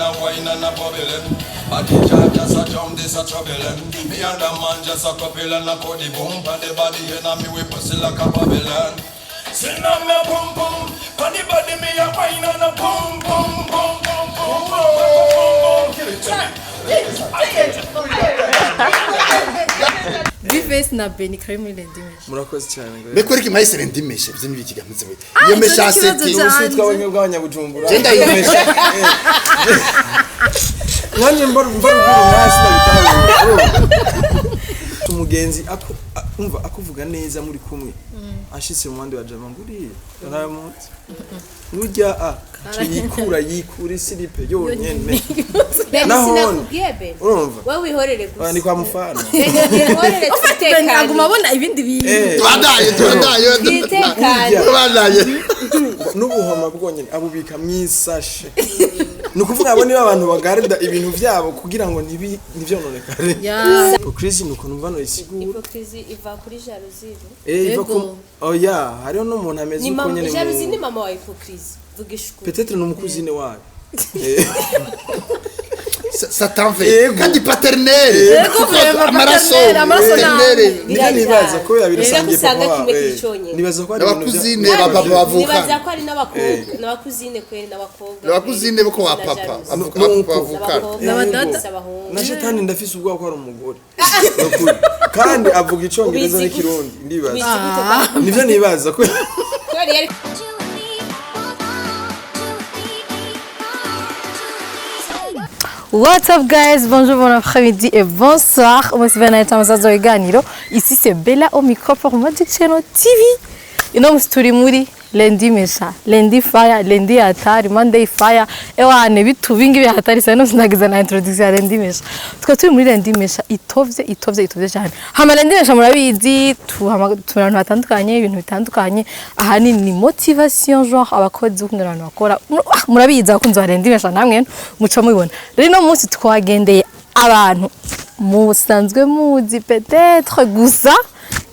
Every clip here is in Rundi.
a wine and a bubbling. Body jar just a jump, this a troubling. Me and the man just a couple and a cody boom. Pan the body and a me we pussy like a Babylon. Send on me boom boom. Pan the body me a wine and a boom boom boom boom boom boom boom boom. Kill it to me. I can't. B-Face na Benny kari muri Lundi Mesha. Murakoze cyane. Mbega ko mwahise Lundi Mesha ivyo nibiki gameze we. Ah, Iyo ico ni mesha ikibazo seti. canje. Ubu twabonye bw'abanyabujumbura. Je ndayimesha. Nanjye mbara mbara hasi ndabitahura. Umugenzi umva akuvuga neza muri kumwe. Ashitse mu mwandi wa jama nguriye. Naramunsi. Nurya a yikura yikura isilipe yonyene. Beni Naho sinakubwiye Beni. Urumva? Wewe wihorere gusa. Ni kwa mufano. Beni wihorere Ufite Benny aguma twitekane. abona ibindi bintu. Tubandaye tubandaye. Twitekane. Tubandaye. N'ubuhoma bwonyene abubika mwisashe. Ni ukuvuga abo niba abantu bagarda ibintu vyabo kugira ngo ntivyononekare. Ya. Hypocrisie ni ukuntu mva noyisigura. Hypocrisie iva kuri jalousie. Eh, iva ku Yego. oya, hariho n'umuntu ameze Ni uko mama nyene. jalousie ni mama wa hypocrisie. Vugisha ukuri. Peut-être ni umukuzine wayo. Satan fait. Yego. Kandi paternel. Yego, Kuko vraiment, amaraso. paternel, amaraso Paternel. Nivyo nibaza ko yabirasangiye Usanga papa kimwe wawe. kiri conyene. Nibaza ko ari ibintu vya- N'abakuzine ba papa bavuka. Nibaza ko ari n'abakobwa, n'abakuzine kweri n'abakobwa. N'abakuzine bo kwa papa. Avuka Nuko. bavuka. N'abadada. N'abahungu. Na shetani ndafise ubwoba ko ari umugore. Nukuri. Kandi avuga icongereza Ubizi gute? n'ikirundi ndibaza. Ubizi gute kwa- Nivyo nibaza ko Kweri yari What's up guys, bonjour, bon après-midi et bonsoir. Moi c'est Bernadette Amazazo Iganiro. Ici c'est Bella au micro pour Magic Channel TV. Ino musi turi muri Lundi Mesha, Lundi Fire, Lundi Hatari, Monday Fire. Ewane bitu bingi bya hatari sana sinagiza na introduction ya Lundi Mesha. Tukaba turi muri Lundi Mesha itovye itovye itovye cyane. Hama Lundi Mesha murabizi, tuhama turi ahantu hatandukanye, ibintu bitandukanye. Ahanini ni motivation genre abakozi ukungene abantu bakora. Murabizi abakunzi ba Lundi Mesha namwe muca mubibona. Rero ino munsi twagendeye abantu musanzwe muzi peut-être gusa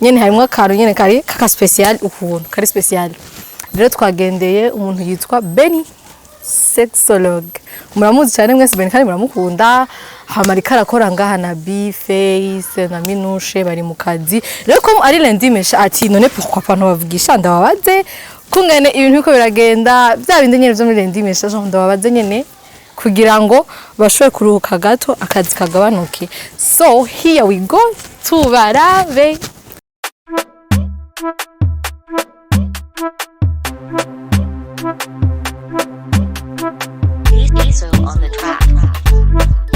nyene harimwo akantu nyene kari kaka special ukuntu kari special. Rero twagendeye umuntu yitwa Benny sexologue. Muramuzi cyane mwese Benny kandi muramukunda. Hama ariko arakora ngaha na B-Face na Minushe bari mu kazi. Rero ko ari Lundi Mesha ati none pourquoi pas ntobavugisha ndababaze kungene ibintu biko biragenda bya bindi nyene vyo muri Lundi Mesha genre ndababaze nyene kugira ngo bashobore kuruhuka gato akazi kagabanuke. So here we go tubarabe. Diesel on the track.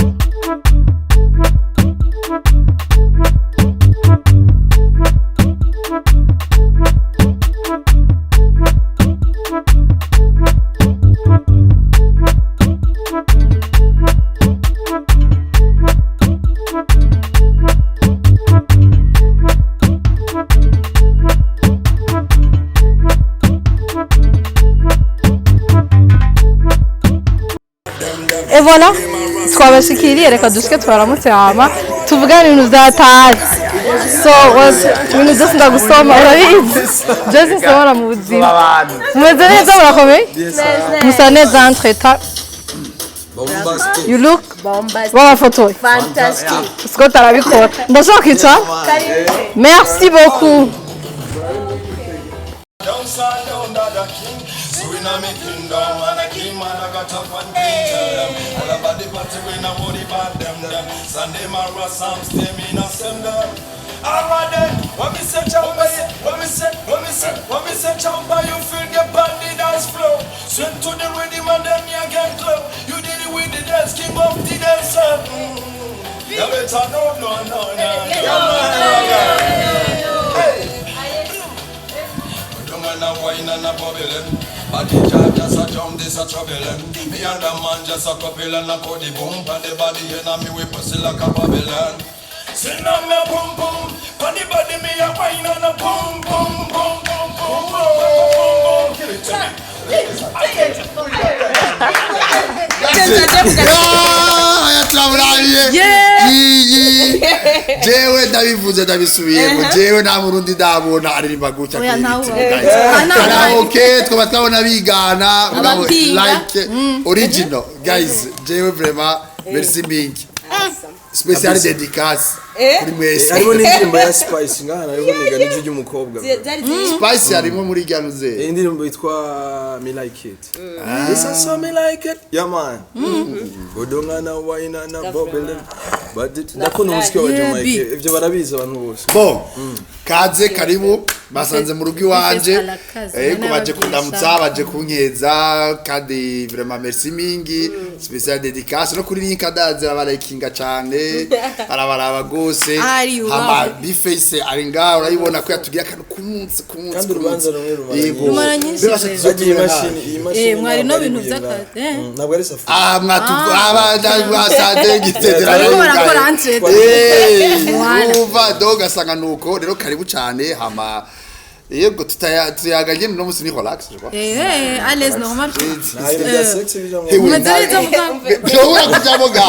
Et voilà, twabashikiriye reka dushike twaramutse hama tuvugane ibintu vyataye. So ibintu byose ndagusoma urabizi byose nsohora mu buzima. Mumeze neza murakomeye? Musa neza entre-temps. Bombastic. You look Bombastic. babafotoye. Fantastic. Scott arabikora. Ndashaka kwicara? Merci beaucoup. Down side down that a king. So we na me kingdom and a king man I got a fun king. Tell them all about the party we na worry about them them. Sunday Mara Sam stay me na send them. Alright then, when me say jump, when me say, when me say, when me say jump, you feel the body dance flow. Swing to the rhythm and then you get close. You did it with the dance, king of the dancer. You better know, no, no, no, no, no, no. Hey. Down and a wine and a bubbling. Body jar just a jump, this a troubling. Me and the man just a couple and a cody boom. Pan the body and a me we pussy like a Babylon. Send on me boom boom. Pan the body me a wine and a boom boom boom boom boom boom boom boom. Give it to me. I can't. Ah, aya turaburabiye. Yeah. Iyi jewe ndabivuze, ndabisubiyemo, jewe nta Murundi ndabona aririmba gutya Oya, kuri ntawe. ritme, guys. Ah, ntawe. Karaoke twaba twabona bigana mugabo Abapinga. like original, guys. Jewe vraiment merci mingi, special dédicace kuri mwese. Harimo n'indirimbo ya Spice ngaha, nayo niga n'ijwi ry'umukobwa. Byari byinshi. Spice harimo muri ryanuze. Indirimbo yitwa Me Like It. This is so me like it. Yeah man. Godongana wine na bobele. But ndakunda umuziki wa Yeah, Jamaica. B. Ivyo barabizi abantu bose. Bon, kaze, karibu, basanze mu rugo iwanje. Bifes alakazi, Ego, baje n'ababwira. kundamutsa, baje kunkeza, kandi vraiment merci mingi, special dédicace no kuri link adaze abarayikinga cyane, arabaraba gose. Ari ubaho. Hama Bface ari ngaho, urayibona ko yatugiye akantu ku munsi ku munsi Kandi ku urubanza munsi. rumwe rumara Yego. nyinshi. Rumara nyinshi Bebasha rero. Bagiye tuzotumira imashini, iyi mashini Mwari no ntabwo ari bintu ibuye by'akazi, ngaha. eh. Ntabwo ari safuriya. Ah, mwatu aba mwasanze gitedera. Bariko barakora entre. Voilà. Uva do gasanga nuko rero, karibu cyane. Hama yego, tuyaga nyine no musi ni relax, je crois. À l'aise, normal. Nta bintu bya sex bijamwo. Hewe, Umeze neza mugabo. Byohura kujamo ga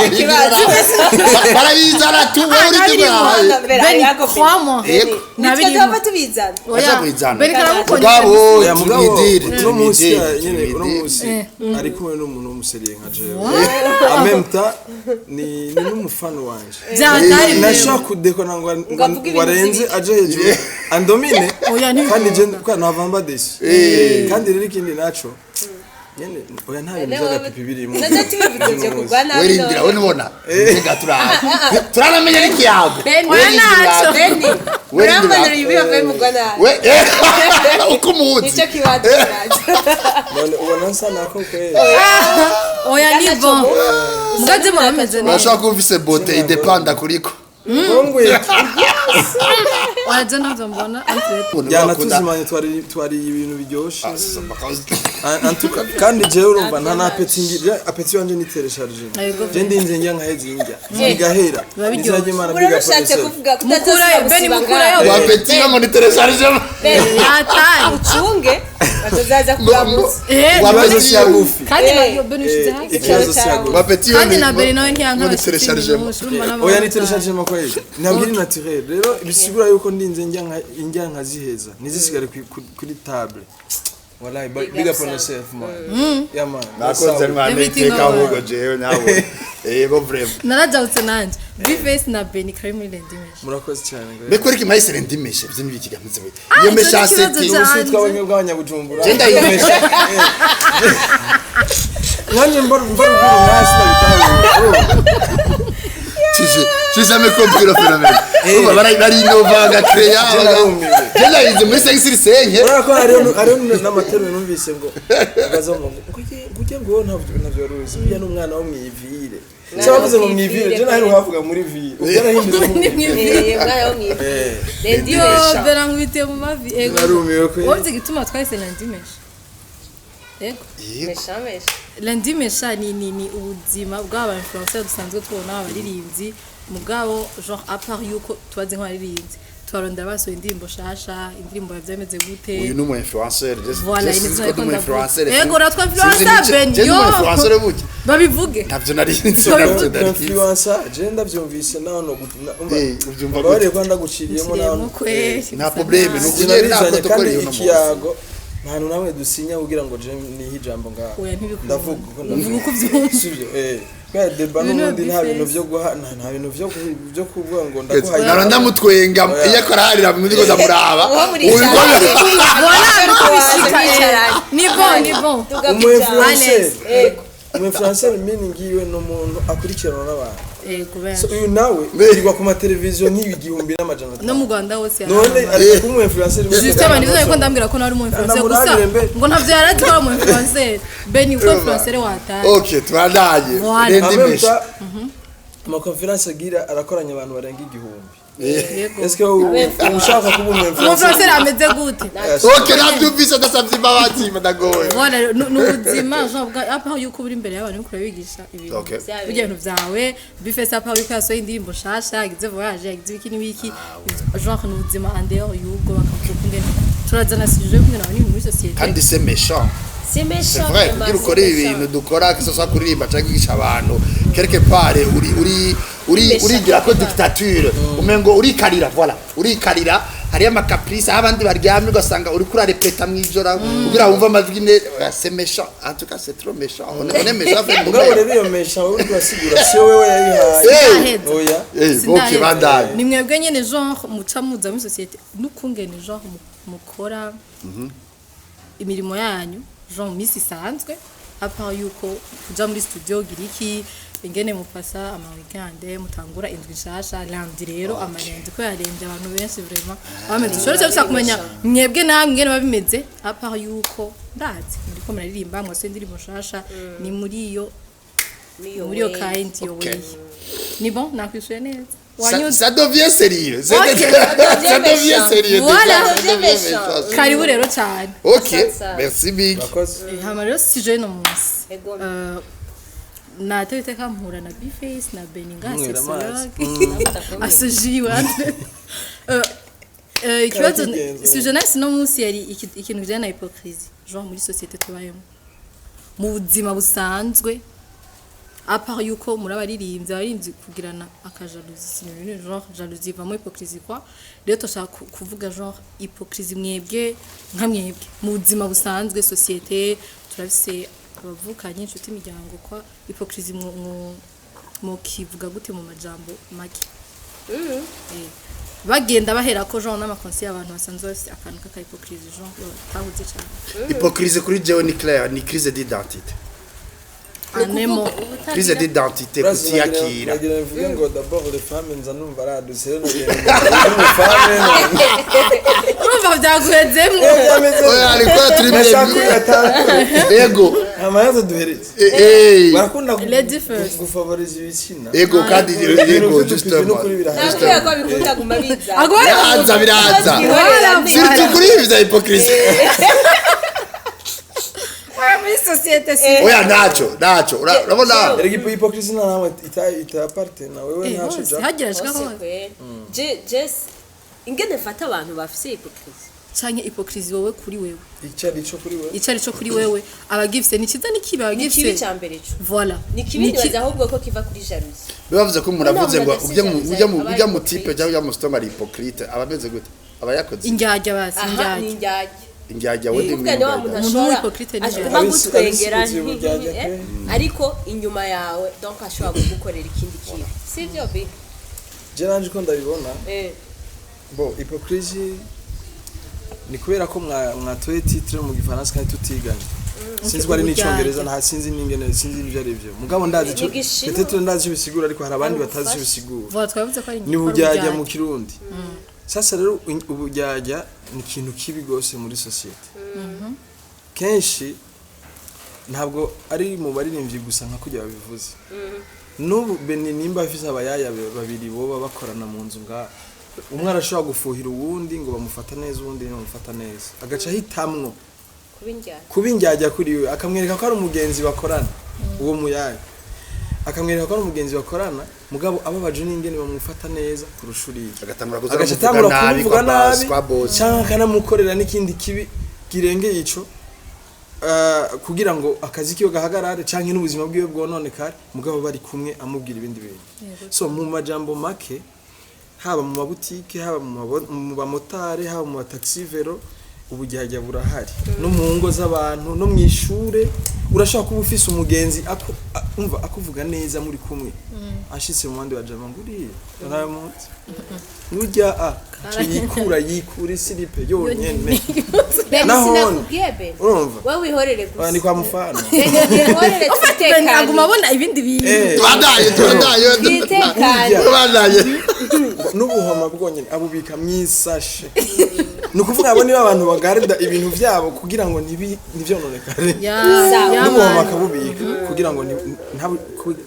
barabizana tu, wewe uri Nabirimo. tugura. Beni, crois-moi. Yego. Nabirimo. Nitwe tubizana. Oya. Acha kuyizana. Beni karamukunda. Mugabo Oya, mugabo, tumidiri uno munsi tumidiri nyene, uno tumidiri. munsi ari kumwe n'umuntu w'umuseriye nka jewe. En même temps ni n'umufana wanje. Byatari. Nashaka kudekona ngo Ngo avuge ibintu warenze byinshi. aje hejuru andomine, Oya, ntibikunda. kandi je kwa ntava mba desi. Kandi rero ikindi naco nyene, oya, nta bintu by'agapipi birimo. Nazo tubivuze byo kugwa nabi. Werindira we nubona mbega turanamenya n'ikiyago. Beni. Oya, ntacyo. Beni. Werindira. Urambonera ibi bavuye mugwa nabi. We uko umuzi. Nicyo kibanza cyanjye. None ubona nsa nako kweli? Oya, ni bon. Mugaze murameze neza. Urashobora kuba ufise bote idepanda kuriko. Ngongwe. Oya, je ntabyo mbona entre. Yana tuzimanye, twari ibintu biryoshe. En tout cas, kandi jewe urumva nta na appétit ngira, appétit wanje ni télécharger. Yego. Je ndinze njya nkaheza indya bigahera. Biba biryoshe. Nizajya Imana biga Urarushatse kuvuga Mukurayo, Beni, mukurayo. Wapeti ngo ni télécharge. Atari. Ucunge batazaza kuramutsa. Ikibazo si yagufi. Kandi na Beni ushize hasi. Ikibazo si yagufi. Wapeti Kandi na Beni nawe ntiyanka. Ngo ni télécharge. Oya, ni téléchargement kweli, ntabwo iri naturel. Rero bisigura yuko ndinze njya nka indya nkaziheza ntizisigare kuri table. Wallahi, big up on yourself, man. Yeah man. Nakoze mwana Everything iteka over. ahubwo jewe nawe yego vraiment. Narajawutse nanje. Bface na Beni, kari muri Lendimesh. Murakoze cyane. Mbega ko mahise ndimeshe byo n'ibikigameze we Ah, iyo icyo ni mesha ikibazo seti. cyanjye. Ubu twabonye bw'abanyabujumbura. Je ndayimesha. Nanjye mba ruguru nasi ndabitahura. J'ai jamais compris le phénomène. Urumva barinova bagakreya. Je narumiwe. Je ndayize muri 5 sur 5. Urabona ko hariho n'amateruro numvise ngo ugaza ngo ngo ngo wowe ntabyo wari uzi, uriya ni umwana wo mu ivire. Se bavuze ngo mu ivire, je naheruka havuga muri ville, ubwo yarahindutse mu Eh, mwana wo mwiza. Lendi Yo, Mesha. Bera nkubitiye mu mavi. Ego. Narumiwe kweli. Wowe uzi igituma twahise Lendimesh? Ego. Mesha mesha. Lendimesh ni ubuzima bw'aba influencer dusanzwe tubona, abaririmbyi, mugabo genre à part yuko tubazi nk'abaririmbyi, tubarondera basohoye indirimbo shasha, indirimbo yavyemeze gute. Uyu ni umu influencer. Voilà, Je ini sinzi ko ndi umu influencer. Ego, uratwa influencer, Ben, Je ndi yo. umu influencer buke. Babivuge. Ntabyo nari nzi, ntabyo nari nzi. Influencer, je ndavyumvise naho no Eh, uvyumva gute? bari ko ndaguciriyemo naho. Nshyiriyemo kweri. Nta problème, ni ukunyera nta Sinabizanye protocole kandi y'uno munsi. ikiyago nta hantu namwe dusinya kugira ngo je nihe ijambo ngaho. Oya, ntibikunda. Ndavuga uko Uvuga uko uvyumva. Sivyo, eh, kubera débat Ibintu n'ubundi nta bintu Bface. vyo guha, nta bintu vyo kuvuga ngo ndaguhaye. Nara ndamutwenga iyo akora harira muri ngo ndamuraba. Uwo muri Uyu Voilà, nuko bishika. Mwicaranye. Ni bon, ni bon. Umu influencer, Yego. umu influencer meaning yiwe ni umuntu akurikiranwa n'abantu. Ego So benshi. uyu nawe yirirwa ku mateleviziyo nk'ibi 1500. No mu Rwanda hose. None ari kuba influencer? Justement, nivyo ko ndambwira ko nari umu influencer gusa. Ndamurabire mbe. Ngo ntavyo yarazi ko ari umu influencer. Beni, uko influencer wataye. Okay, tubandanye. Voilà. Rendi mesha. Amakonferensi agira arakoranya abantu barenga 1000. Yego. Eske ushaka kuba umu Umu influencer? influencer ameze gute? Okay, nabyumvise, ndasabye imbabazi, ndagowe. Voilà, ni ubuzima genre bwa apa yuko uri imbere y'abantu uriko urabigisha ibintu. Okay. Burya ibintu vyawe, Bface, apa yuko yasohoye indirimbo nshasha, yagize voyage, yagize ibiki n'ibiki, genre ni ubuzima en dehors y'ubwo bakavuga ukungene turazana sujet y'ukungene abantu muri société. Kandi c'est méchant. C'est méchant. C'est vrai, vraiment, kugira ukore c'est ibi méchant. bintu dukora, que ce soit kuririmba cyangwa kwigisha abantu, quelque part uri uri urigira ko dictature, umengo urikarira, voilà, urikarira. Hariyo ama caprices aho abandi baryamye, ugasanga uri kurarepeta mw'ijoro kugira wumve amajwi ne. C'est méchant, en tout cas c'est trop méchant. On est méchant fait. Mugabo rero iyo méchant wowe uriko urasigura siyo wewe yayihaye. Sinaheza. Oya. Eh, ok. Sinaheza. Bandanye. Ni mwebwe nyene, genre muca muza muri société n'ukungene genre mukora imirimo yanyu, genre mu minsi isanzwe, à part yuko kuja muri studio, gira iki, ingene mupasa ama weekend, mutangura indwi nshasha lundi. Rero ama lundi ko yarembye abantu benshi, vraiment bameze, ushobora gusa kumenya mwebwe namwe ingene biba bimeze, à part yuko ndazi muriko muraririmba, mwase indirimbo nshasha, ni muri iyo muri iyo kind yo. Okay. Way ni bon, nakwishuye neza. Ça, Wanyuze. ça devient sérieux. Ok. Ça devient sérieux. Voilà. Déjà, ça devient méchant. Karibu rero cyane. Ok, Ça. merci big. Urakoze. Hama rero sujet no munsi. Ego. Natewe iteka mpura na Bface na Beninga, Nywera amazi. sexologue asujiwe. Ikibazo Karakigenza. sujet nasi no munsi yari ikintu kijyanye na hypocrisie, genre muri société tubayemo mu buzima busanzwe, à part yuko muri abaririmbyi kugirana aka jalousie, sinzi, genre jalousie ivamo hypocrisie quoi. Rero turashaka kuvuga genre hypocrisie mwebwe nka mwebwe mu buzima busanzwe, société turafise abavukanye, inshuti, imiryango quoi. Hypocrisie mukivuga gute mu majambo make? Bagenda bahera ko genre n'ama conseils abantu basanzwe bafise akantu k'aka hypocrisie, genre batahuze cyane. Hypocrisie kuri jewe ni clair, ni crise d'identité. Anemo. Crise d'identité, kutiyakira. Nagira mvuge ngo d'abord les femmes, nza numva aradutse rero nagira ngo femme. Urumva byaguhezemwo. Oya, ariko turi nashaka birebire. Gatanu. Ego. Amayazo duheretse. Eh. Barakunda Lady first. gufavoriza ibitsina. Ego, kandi ego, justement. N'ukuri birahari. Nakubwira ko bikunda guma biza. Biraza, biraza. Surtout kuri ibi bya hypocrisie. Muri société si Oya, ntacyo, ntacyo. Urabona? Erega hypocrisie nta namwe ita appartena wewe, ntacyo hose ja. hagira ashika Hose hose. kweri. Je ingene mfata abantu bafise hypocrisie. Canke hypocrisie wowe kuri wewe. Icyo ari cyo kuri wewe. Icyo ari cyo kuri wewe, abagifise ni cyiza n'ikibi? Ni kibi. Abagifise Ca mbere co voilà. Ni kibi. Nibaza ahubwo ko kiva kuri jalousie. Bibavuze ko umuntu avuze ngo Umuntu ujya mu adafise type cyangwa ujya mu stone ari hypocrite, aba ameze gute? Aba yakoze Indyarya basi. Aha ni Indyarya. indyarya. Indyarya we ndi. Kuvuga ni wa muntu Umuntu ashobora w'hypocrite ni ashobora indyarya. gutwengera Abisi- uburyarya pe. ariko inyuma yawe donc ashobora kugukorera ikindi kibi, sivyo bi? Je nanje uko ndabibona, bon, hypocrisie ni kubera ko mwatoye titre mu gifaransa kandi tutiganye, sinzi ko ari n'icyongereza, nta sinzi n'ingene, sinzi n'ibyo ari byo, mugabo ndazi icyo Ni igishinwa. peut-être ndazi icyo bisigura, ariko hari abandi batazi icyo bisigura. Voilà, twavuze ko ari Ni uburyarya mu Kirundi. Sasa rero uburyarya ni ikintu kibi rwose muri société. Kenshi ntabwo ari mu baririmbyi gusa nka kujya babivuze. N'ubu Beni nimba afise abayaya babiri boba bakorana mu nzu ngaha, umwe arashobora gufuhira uwundi ngo bamufata neza, uwundi ntibamufata neza, agaca ahitamwo Kuba indyarya. Kuba indyarya kuri we, akamwereka ko ari umugenzi bakorana, uwo muyaya akamwereka ko ari umugenzi bakorana, mugabo ababaje n'ingene bamufata neza kurusha uriya. Agatangura kuza agaca aramuvuga atangura nabi kumuvuga kwa boss, nabi kwa boss. Cyangwa akanamukorera n'ikindi kibi kirengeye ico, kugira ngo akazi kiwe gahagarare canke n'ubuzima bwiwe bwononekare, mugabo bari kumwe amubwira ibindi bintu. So mu majambo make, haba mu mabutike, haba mu bamotari, haba mu bataxi vélo, uburyarya burahari, no mu ngo z'abantu, no mu ishure. Urashobora kuba ufise umugenzi umva akuvuga neza muri kumwe, ashitse mu bandi bajama ngo uriya ntawe muzi, nurya a aca yikura isiripe yonyene. Beni, Nahone. sinakubwiye Beni? Urumva? Wowe wihorere gusa. Oya, ni kwa mufano. Beni, wihorere. Beni aguma twitekane. abona ibindi bintu. Tubandaye, tubandaye. Twitekane. Tubandaye. N'ubuhoma bwonyene abubika mw'isashe. Ni ukuvuga abo niba abantu bagarida ibintu vyabo kugira ngo ntivyononekare. Ya. Sawa. Ya. N'ubuhoma Man. akabubika kugira ngo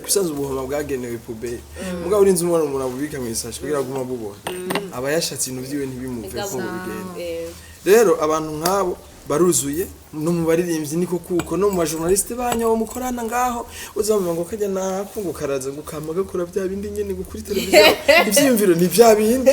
kusanzwe ubuhoma bwagenewe poubelle, mugabo urinze umubona umuntu abubika mw'isashe kugira ngo agume abubona, aba yashatse ibintu vyiwe ntibimuve ko ngo bigende. Rero abantu nk'abo Baruzuye no mu baririmbyi, niko kuko no mu bajournaliste banyu abo mukorana ngaho uzamva ngo kajya nako, ngo karaza, ngo kama gakora bya bindi nyene, ngo kuri televiziyo ivyiyumviro ni bya bindi,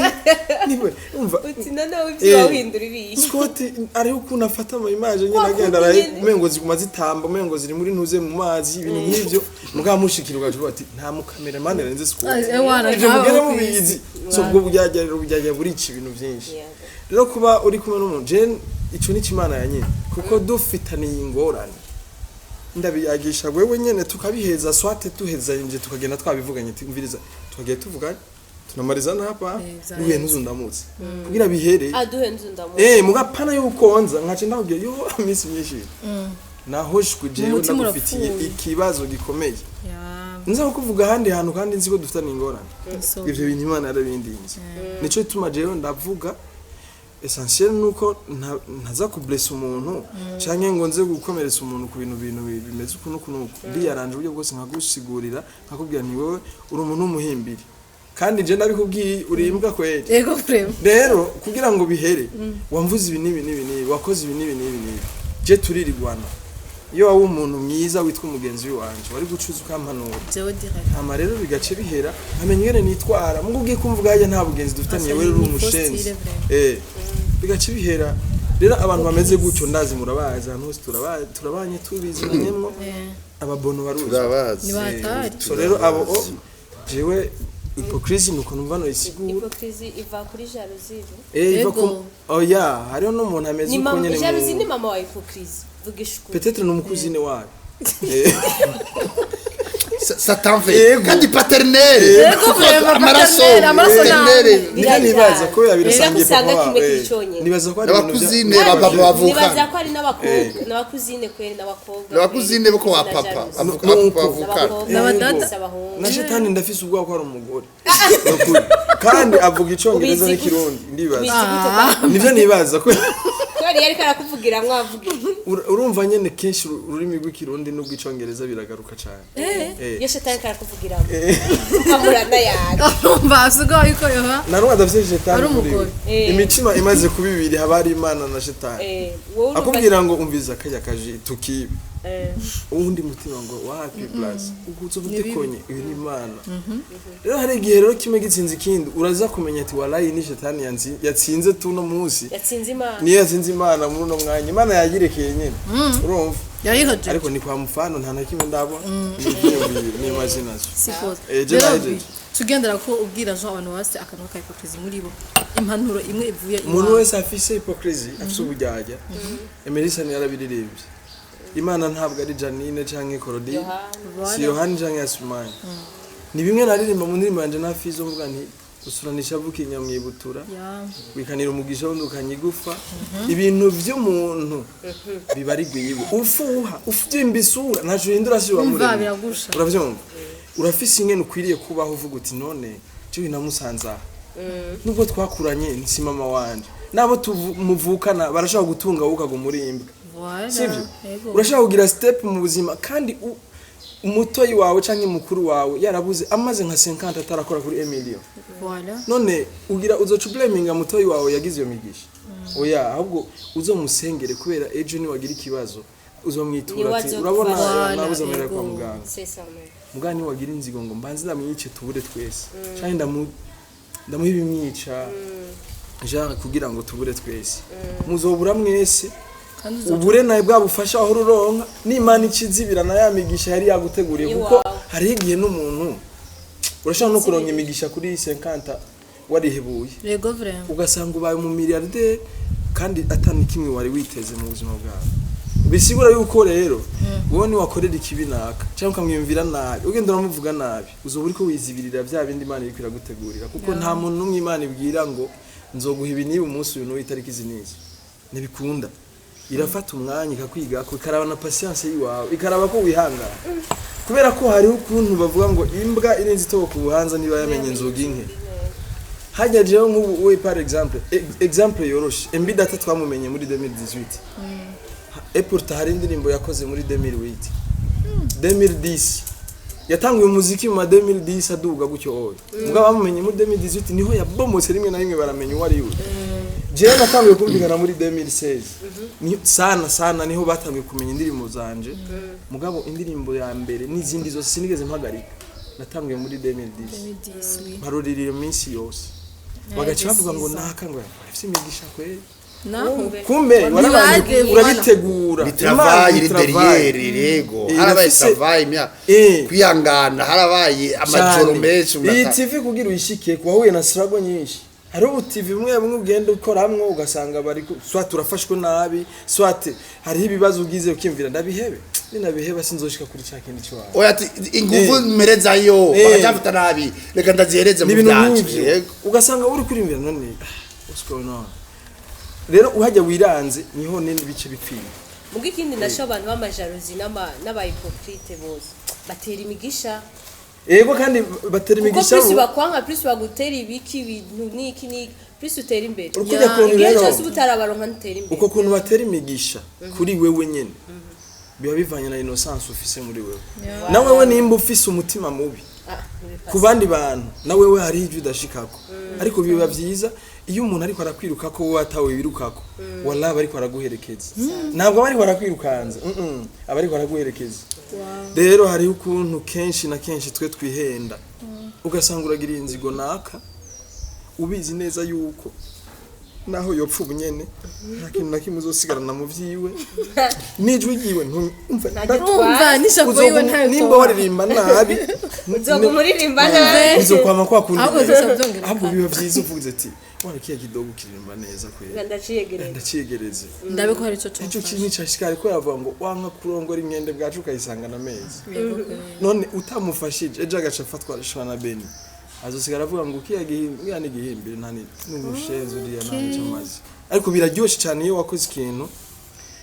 niwe umva. Uti noneho ibyo wahindura ibihe? Scott ariho ukuntu afata ama image nyene Kwa agenda kundi araye nyene. Umengo ziguma zitamba, umengo ziri muri ntuze mu mazi, ibintu nk'ivyo. Mugabo mushikira ugaca ati nta mu cameraman arenze Scott. Ewana, Ivyo ntawe mugere ku isi. mubizi. So ubwo buryarya rero, buryarya burica ibintu byinshi. Rero kuba uri kumwe n'umuntu, je ico ni Imana ya nyine, kuko dufitaniye ingorane ndabiyagisha wewe nyene tukabiheza, soit tuhezanye tukagenda twabivuganye, tumviriza, tukagiye tuvuganye, tunamaliza hapa. Vyaheze. Nuye ntuzundamutse kugira bihere. Aduhe nzu ndamuzi. Mugapana yukonza nkace ndakubwira yo iminsi myinshi nahoshwe jewe Umutima ndagufitiye urapfuye. ikibazo gikomeye, Ya, nza kukuvuga ahandi hantu kandi nzi ko dufitanye ingorane. So Ivyo bintu Imana yarabindinze, nico gituma jewe ndavuga essentiel nuko ntaza kublessa umuntu canke ngo nze gukomeretsa umuntu ku bintu bimeze uku n'uku n'uku. Ndiyaranje uburyo bwose nkagusigurira, nkakubwira nti wewe uri umuntu w'umuhimbiri, kandi je ndabikubwiye, uri imbwa kweri. Ego vraiment. Rero kugira ngo bihere, wamvuze ibi n'ibi n'ibi n'ibi, wakoze ibi n'ibi n'ibi n'ibi, je turirigwana. Iyo waba umuntu mwiza witwa umugenzi wanje, wari gucuza ukampanura. Jewe direct. Hama rero bigace bihera, nkamenya ingene nitwara. Mugo ugiye kumvuga hajya nta bugenzi dufitaniye, wewe uri Ni umushenzi. faux style, vraiment. Bigace bihera. Rero abantu bameze gutyo ndazi murabazi ahantu hose, turabanye tubizi nanyemwo ababono baruzi. Turabazi. Ni batari. So rero abo jewe hypocrisie nuko numva no isigura. Hypocrisie iva kuri jalousie. Iva ku Ego. Oya, hariho n'umuntu ameze Ni uko mama nyene jalousie, ni mama wa hypocrisie, vugisha ukuri. Peut-être ni umukuzine wayo. Satan ve Yego. kandi paternel. Yego, vraiment, amaraso paternel, amaraso. Paternel. Nivyo nibaza ko yabirasangiye Usanga papa kimwe wabo, kiri conyene. Nibaza ko ari ibintu N'abakuzine ba papa Nibaza bavukana. ko ari n'abakobwa n'abakuzine kweri, n'abakobwa N'abakuzine bo kwa papa Nuko. bavukana. N'abadada. N'abahungu. Na shetani ndafise ubwoba ko ari umugore. Nukuri. Kandi avuga icongereza Ubizi gute? n'ikirundi ndibaza. Ubizi gute ba? Nivyo nibaza ko Kubera iyo ariko arakuvugira mwavuga. Urumva nyene kenshi ururimi rw'ikirundi n'ubw'icongereza biragaruka cane. Iyo shetani ariko arakuvugira ukamurana yawe. Urumva asigaye yuko yoha Narumva adafise shetani Ari muri we. umugore. Imitima imaze kuba ibiri, haba hari Imana na shetani. Wowe urumva. Akubwira ngo umviza kajya kaji tukibe, uwundi mutima ngo wapi plus uguze ubutekonye, ibi ni Imana. Rero hari igihe rero kimwe gitsinze ikindi, uraza kumenya ati walayi ni shetani yatsinze tuno munsi. Yatsinze Imana. Niyo yatsinze Imana muri uno mwanya, Imana yayirekeye nyine, urumva. Yayihoje. Ariko ni kwa mfano, nta na kimwe ndabona, ni ivyiyumviro, ni imagination. Siporo. Je Rero nahejeje. Tugendera ko ubwira Jean abantu bose akantu ka hypocrisie muri bo, impanuro imwe ivuye Umuntu iwawe. wese afise hypocrisie, afise uburyarya, Emerisa yarabiririmbye, Imana ntabwo ari Janine canke Korodine, si Yohani canke Yasumani. Ni bimwe naririmba mu ndirimbo yanje na Fizo, mvuga nti usuranisha bukinya mwibutura, wikanira umugisha wundi ukanyigufa. Ibintu vy'umuntu biba ari gwiwe, ufuha uvyimba isura ntaco uhindura, si Umva, wamuremye. Biragusha. Uravyumva, urafise ingene ukwiriye kubaho, uvuga uti none jewe namusanze aha, nubwo twakuranye si mama wanje, nabo muvukana barashobora gutunga wowe ukaguma uri imbwa. Voilà. Sivyo? Yego. Urashobora kugira step mu buzima kandi umutoyi wawe canke mukuru wawe yarabuze amaze nka 50 atarakora kuri emilio. Voilà. None ugira uzoca ublaminga mutoyi wawe yagize iyo migisha? Oya, ahubwo uzomusengere, kubera ejo niwagira ikibazo uzomwitura Niwe ati azogufasha. urabona Voilà, nabuze amahera kwa yego. muganga. C'est ça même. Muganga niwagira inzigo ngo mbanze ndamwice tubure twese, canke ndamuha ibimwica genre kugira ngo tubure twese, muzobura mwese. Kandi uzoca Ubure nawe bwa bufasha aho ururonka n'Imana ikizibira na ya migisha yari yaguteguriye, kuko Iwawe. hariho igihe n'umuntu urashobora no kuronka imigisha kuri 50 warihebuye, Yego vraiment. ugasanga ubaye mu milliardaire kandi atani kimwe wari witeze mu buzima bwawe. Bisigura yuko rero wowe niwakorera ikibi naka cyangwa ukamwiyumvira nabi, ugenda uramuvuga nabi, uzoba uriko wizibirira bya bindi Imana iriko iragutegurira, kuko nta muntu n'umwe Imana ibwira ngo nzoguha ibi niba umunsi uyu n'uyu itariki izi n'izi. Ntibikunda. Irafata umwanya ikakwiga, ikaraba na patience yiwawe, ikaraba ko wihangana, kubera ko hariho ukuntu bavuga ngo imbwa irinze itoboka ubuhanza niba yamenye inzoga inke. Hajya jewe nk'ubu we par exemple, exemple yoroshe, MB Data twamumenye muri 2018, et pourtant hari indirimbo yakoze muri 2008, 2010. Yatanguye umuziki mu ma 2010 aduga gutyo oyo, mugabo bamumenye muri 2018, niho yabomotse rimwe na rimwe baramenya uwo ari we. Jewe natanguye kumvikana muri 2016. Ni sana sana niho batanguye kumenya indirimbo zanje. Mugabo indirimbo ya mbere n'izindi zose sinigeze mpagarika. Natanguye muri 2010. Mparurira iyo minsi yose. Bagaca bavuga ngo naka ngo afise imigisha kweli. Naho Kumbe warabanje Ntibage, urabitegura. Ni Imana travail ni iri travail. derrière, yego. Eh, Harabaye travail kwihangana, harabaye amajoro Cane. menshi umuntu Iyi TV kugira uyishike wahuye na struggle nyinshi. Hariho ubu TV bumwe bumwe ugenda ukoramwo ugasanga bari soit urafashwe nabi, soit hariho ibibazo ugize ukimvira ndabihebe, ninabiheba sinzoshika kuri ca kindi cyawe. Oya, ati ingufu mperezayo bakacafata nabi, reka ndazihereze Ni mu ibintu byanje. nk'ivyo. Yego. Ugasanga uri kurimvira none what's going on. Rero uhajya wiranze niho nini bice bipfira. Muga ikindi nasho, abantu b'ama jalousie n'aba hypocrite bose batera imigisha. Yego, kandi batera Kuko imigisha. plus bakwanka, plus bagutera ibiki, ibintu n'iki n'iki, plus utera imbere. Urukujya kuntu Igihe rero cyose uba utarabaronka ntutera imbere. Uko kuntu batera imigisha kuri wewe nyene biba bivanye na innocence ufise muri wewe. Na wewe nimba ufise umutima mubi Ah, ntibipasa. ku bandi bantu, na wewe hari ivyo udashikako. Ariko biba vyiza iyo umuntu ariko arakwirukako, wowe atawe wirukako, wallahi aba ariko araguherekeza. Ntabwo aba ariko arakwirukanza, aba ariko araguherekeza. Rero hariho ukuntu kenshi na kenshi twe twihenda, ugasanga uragira inzigo naka, ubizi neza yuko naho yopfa ubunyene nta kintu na kimwe uzosigarana mu vyiwe n'ijwi ryiwe umva. Urumva n'ishapo yiwe ntayo. Nimba waririmba nabi, Uzoguma uririmba nabi. uzokwama kwa kundi. Ahubwo bizoca byongera. Ahubwo biba vyiza uvuze ati warakiya kidogo ukiririmba neza kwera, Ndaciyegereza. Ndaciyegereze. Ndabe ko hari ico Ico cofasha. kintu cashikari ko yavuga ngo wanka kurongora imyende bwacu ukayisangana amezi, none utamufashije ejo agaca afatwa shana Beni, azosigara avuga ngo kiya gihimbi ni igihimbire, nta n'umushenzi uriya, nta nico amazi. Ariko biraryoshe cyane iyo wakoze ikintu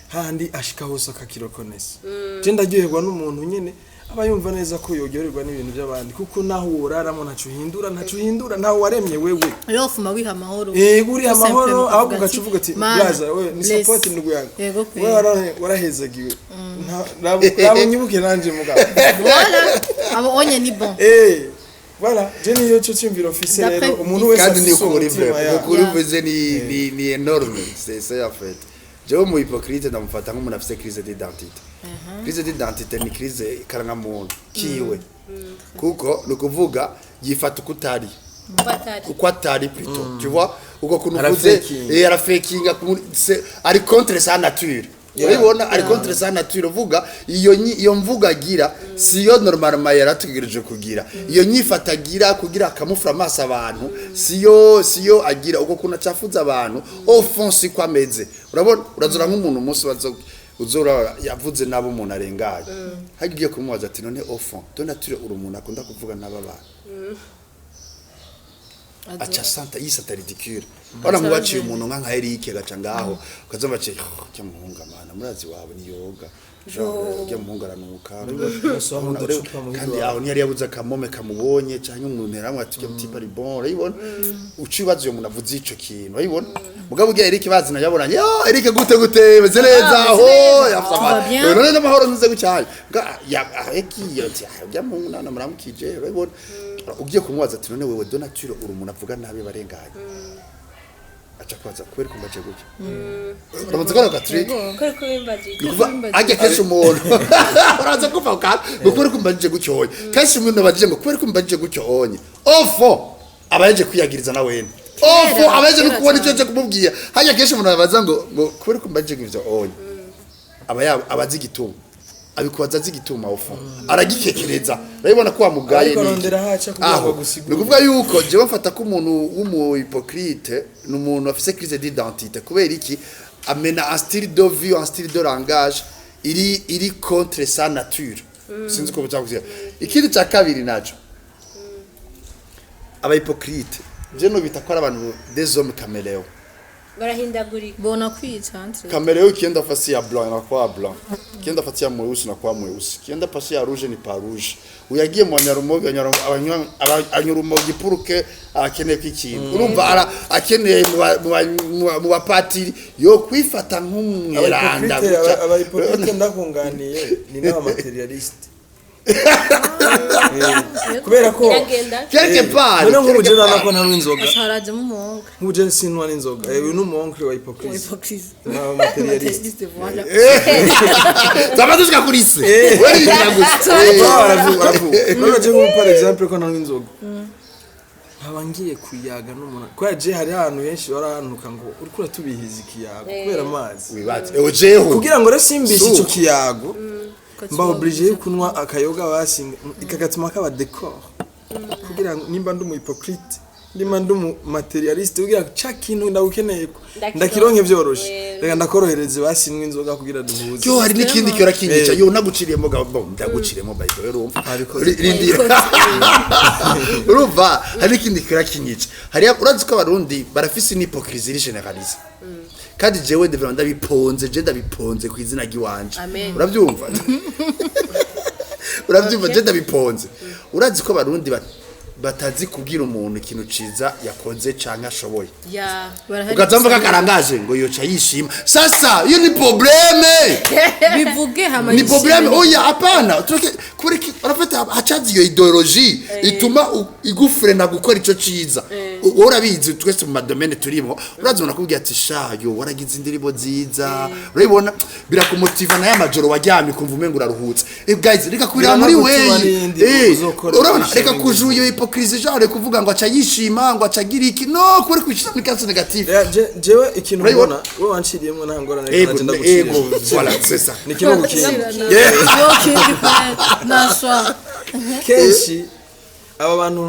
handi ashika hose akakirokonesa. Je ndaryoherwa n'umuntu nyene aba yumva neza ko yoryoherwa n'ibintu by'abandi, kuko naho woraramo ntaco uhindura, ntaco uhindura, ntawe waremye wewe. Rero fuma wiha amahoro. Yego, uriha Tout amahoro. simplement Ahubwo ukavuga ugaca uvuga ati Mana, blaza we ni bless. support ndugu yangu. Yego We kweli. warahezagiwe. Nabo nyibuke nanje mugabo. Voilà, abo onye ni bon. Eh, voilà, je niyo cyo cyumviro mfise rero umuntu wese Kandi ni afise ukuri umutima vrai ya ukuri Yeah. uvuze ni énorme, c'est ça en fait. Jewe mu hypocrite ndamufata nk'umuntu afise crise d'identité. Crise d'identité ni crise karangamuntu kiwe, kuko ni ukuvuga yifata uko utari, uko atari plutôt, tu vois, uko kuntu uvuze. Arafakinga. Eh, arafakinga ari contre sa nature. Urabibona, ari contre sa nature. Uvuga iyo iyo mvuga agira siyo normalement yaratugereje kugira, iyo nyifata agira kugira akamufura amaso abantu siyo agira, uko kuntu acafuza abantu au fond siko ameze. Urabona, urazura nk'umuntu umunsi bazo uzora yavuze nabo umuntu arenganye, hagiye kumubaza ati none au fond de nature uri umuntu akunda kuvuga n'aba bantu, aca santa yisata ridicule. Wana mubaciye umuntu nka Eric agaca ngaho ukazomba cyo cyo muhunga mana murazi wawe ni yoga cyo muhunga aranuka. Musohora uducupa muhira Kandi iwawe. Aho ntiyari yabuze akamome kamubonye cyangwa umuntu yaramwe ati cyo type ari bon. Urabibona, uci ubaza uyo muntu avuze ico kintu, urabibona. Mugabo ugiye Eric bazina yabonanye, yo Eric gute gute, meze neza aho Va bien. none n'amahoro nze gucyane ya yagiye ati ujya muhungu nana muramukije. Urabibona, ugiye kumubaza ati none wewe de nature uri umuntu avuga nabi barenganye, aca kubaza kubera kumbaje gutya. Urabanza gukora ka trick. Kuri kubimbajije. Ni ukuvuga ajya kenshi umuntu uraza kumva ukana ngo kubera kumbajije gutyo onye, kenshi umuntu abajije ngo kubera kumbajije gutyo onye, ofo aba yaje kwiyagiriza na wene, ofo aba yaje no kubona icyo aje kumubwira. Hajya kenshi umuntu abaza ngo kubera kumbajije ivyo onye, aba abazi igituma abikubaza, azi igituma ofo aragikekereza. Urabibona ko wamugaye. Ariko Niki? arondera aho aca kugira ngo Aho agusigure. ni ukuvuga yuko jewe mfata ko umuntu w'umu hypocrite ni umuntu afise crise d'identité. Kubera iki? Amena un style de vie, un style de langage iri contre sa nature. Sinzi uko bitakugira. Ikindi cya kabiri naco, aba hypocrite je no bita ko ari abantu des hommes caméléons. Barahindagurika. Bona kwica entre Caméléon, ikienda fasi ya blanc inakuwa blanc, ikienda fasi ya mweusi inakuwa mweusi, ikienda fasi ya rouge ni pa rouge. Uyagiye mu banyarumogi, anyurumogi puruke akeneye kwikintu, urumva akeneye mu bapatiri yo kwifata nk'umweranda gutya. Aba hypocrite ndakunganiye ni n'aba matérialiste. Kubera ko Iragenda. Quelque part. None nk'ubu quelque je urabona part. ko ntanywa inzoga. Harajemo umuhungu. Nk'ubu je sinywa n'inzoga. Uyu ni umu oncle wa hypocrisie. Hypocrisie. Na matérialiste. Matérialiste, voilà. Twaba dushika kuri se. Wewe gusa. Ah, baravuga baravuga. None je nk'ubu par exemple ko ntanywa inzoga, nkaba ngiye kuyaga n'umuntu, kubera je hari ahantu henshi barahanuka ngo uriko uratubihiza ikiyago kubera amazi. Wibatse. Ewe jeho. Kugira ngo rero simbishe Su. ico kiyago, mba obligé yo kunywa akayoga, basi kagatuma kaba décor, kugira ngo nimba ndi umu hypocrite, nimba ndi umu matérialiste, kugira ngo ca kintu ndagukeneye ko ndakironke vyoroshe, reka ndakorohereze, basi nywa inzoga kugira duhuze. Yo, hari n'ikindi kiora kinyica. Eh. Yo, naguciriyemo ga bon, ndaguciriyemo by the way, urumva. Abikoze. Rindira. Urumva, hari n'ikindi kiora kinyica. Hari urazi ko abarundi barafise une hypocrisie iri généralisée. Kandi jewe de vraiment ndabiponze, je ndabiponze ku izina ry'iwanje. Amen. Urabyumva? Urabyumva, je ndabiponze. Urazi ko abarundi batazi kubwira umuntu ikintu ciza yakoze canke ashoboye. Ya. Barahari. Ukaza mvuga karangaje ngo yoca yishima. Sasa iyo ni problème. Bivuge hama Ni yishime. problème, oya, hapana, tureke kureki. Urafite hacazi iyo idéologie ituma igufrena gukora ico ciza. Wowe urabizi, twese mu ma domaines turimo, urazi umuntu akubwira ati: "Shayo, waragize indirimbo nziza." Urabibona, birakumotiva nayo amajoro waryamye ukumva umenga uraruhutse. Guys, reka kurira muri Biranagutuma weyi. n'iyindi uzokora Urabona, wishimye. reka kujura iyo hypocrisie, genre kuvuga ngo aca yishima, ngo aca agira iki, no kuri kwishira muri cas négatif. Ya, jewe ikintu Urabibona? mbona we wanciriyemwo nta ngorane, Ego, naje ndaguciriye. ego, voilà, c'est ça. Ni kimwe ku kindi. Yo kindi kweli. Nashwa. Kenshi aba bantu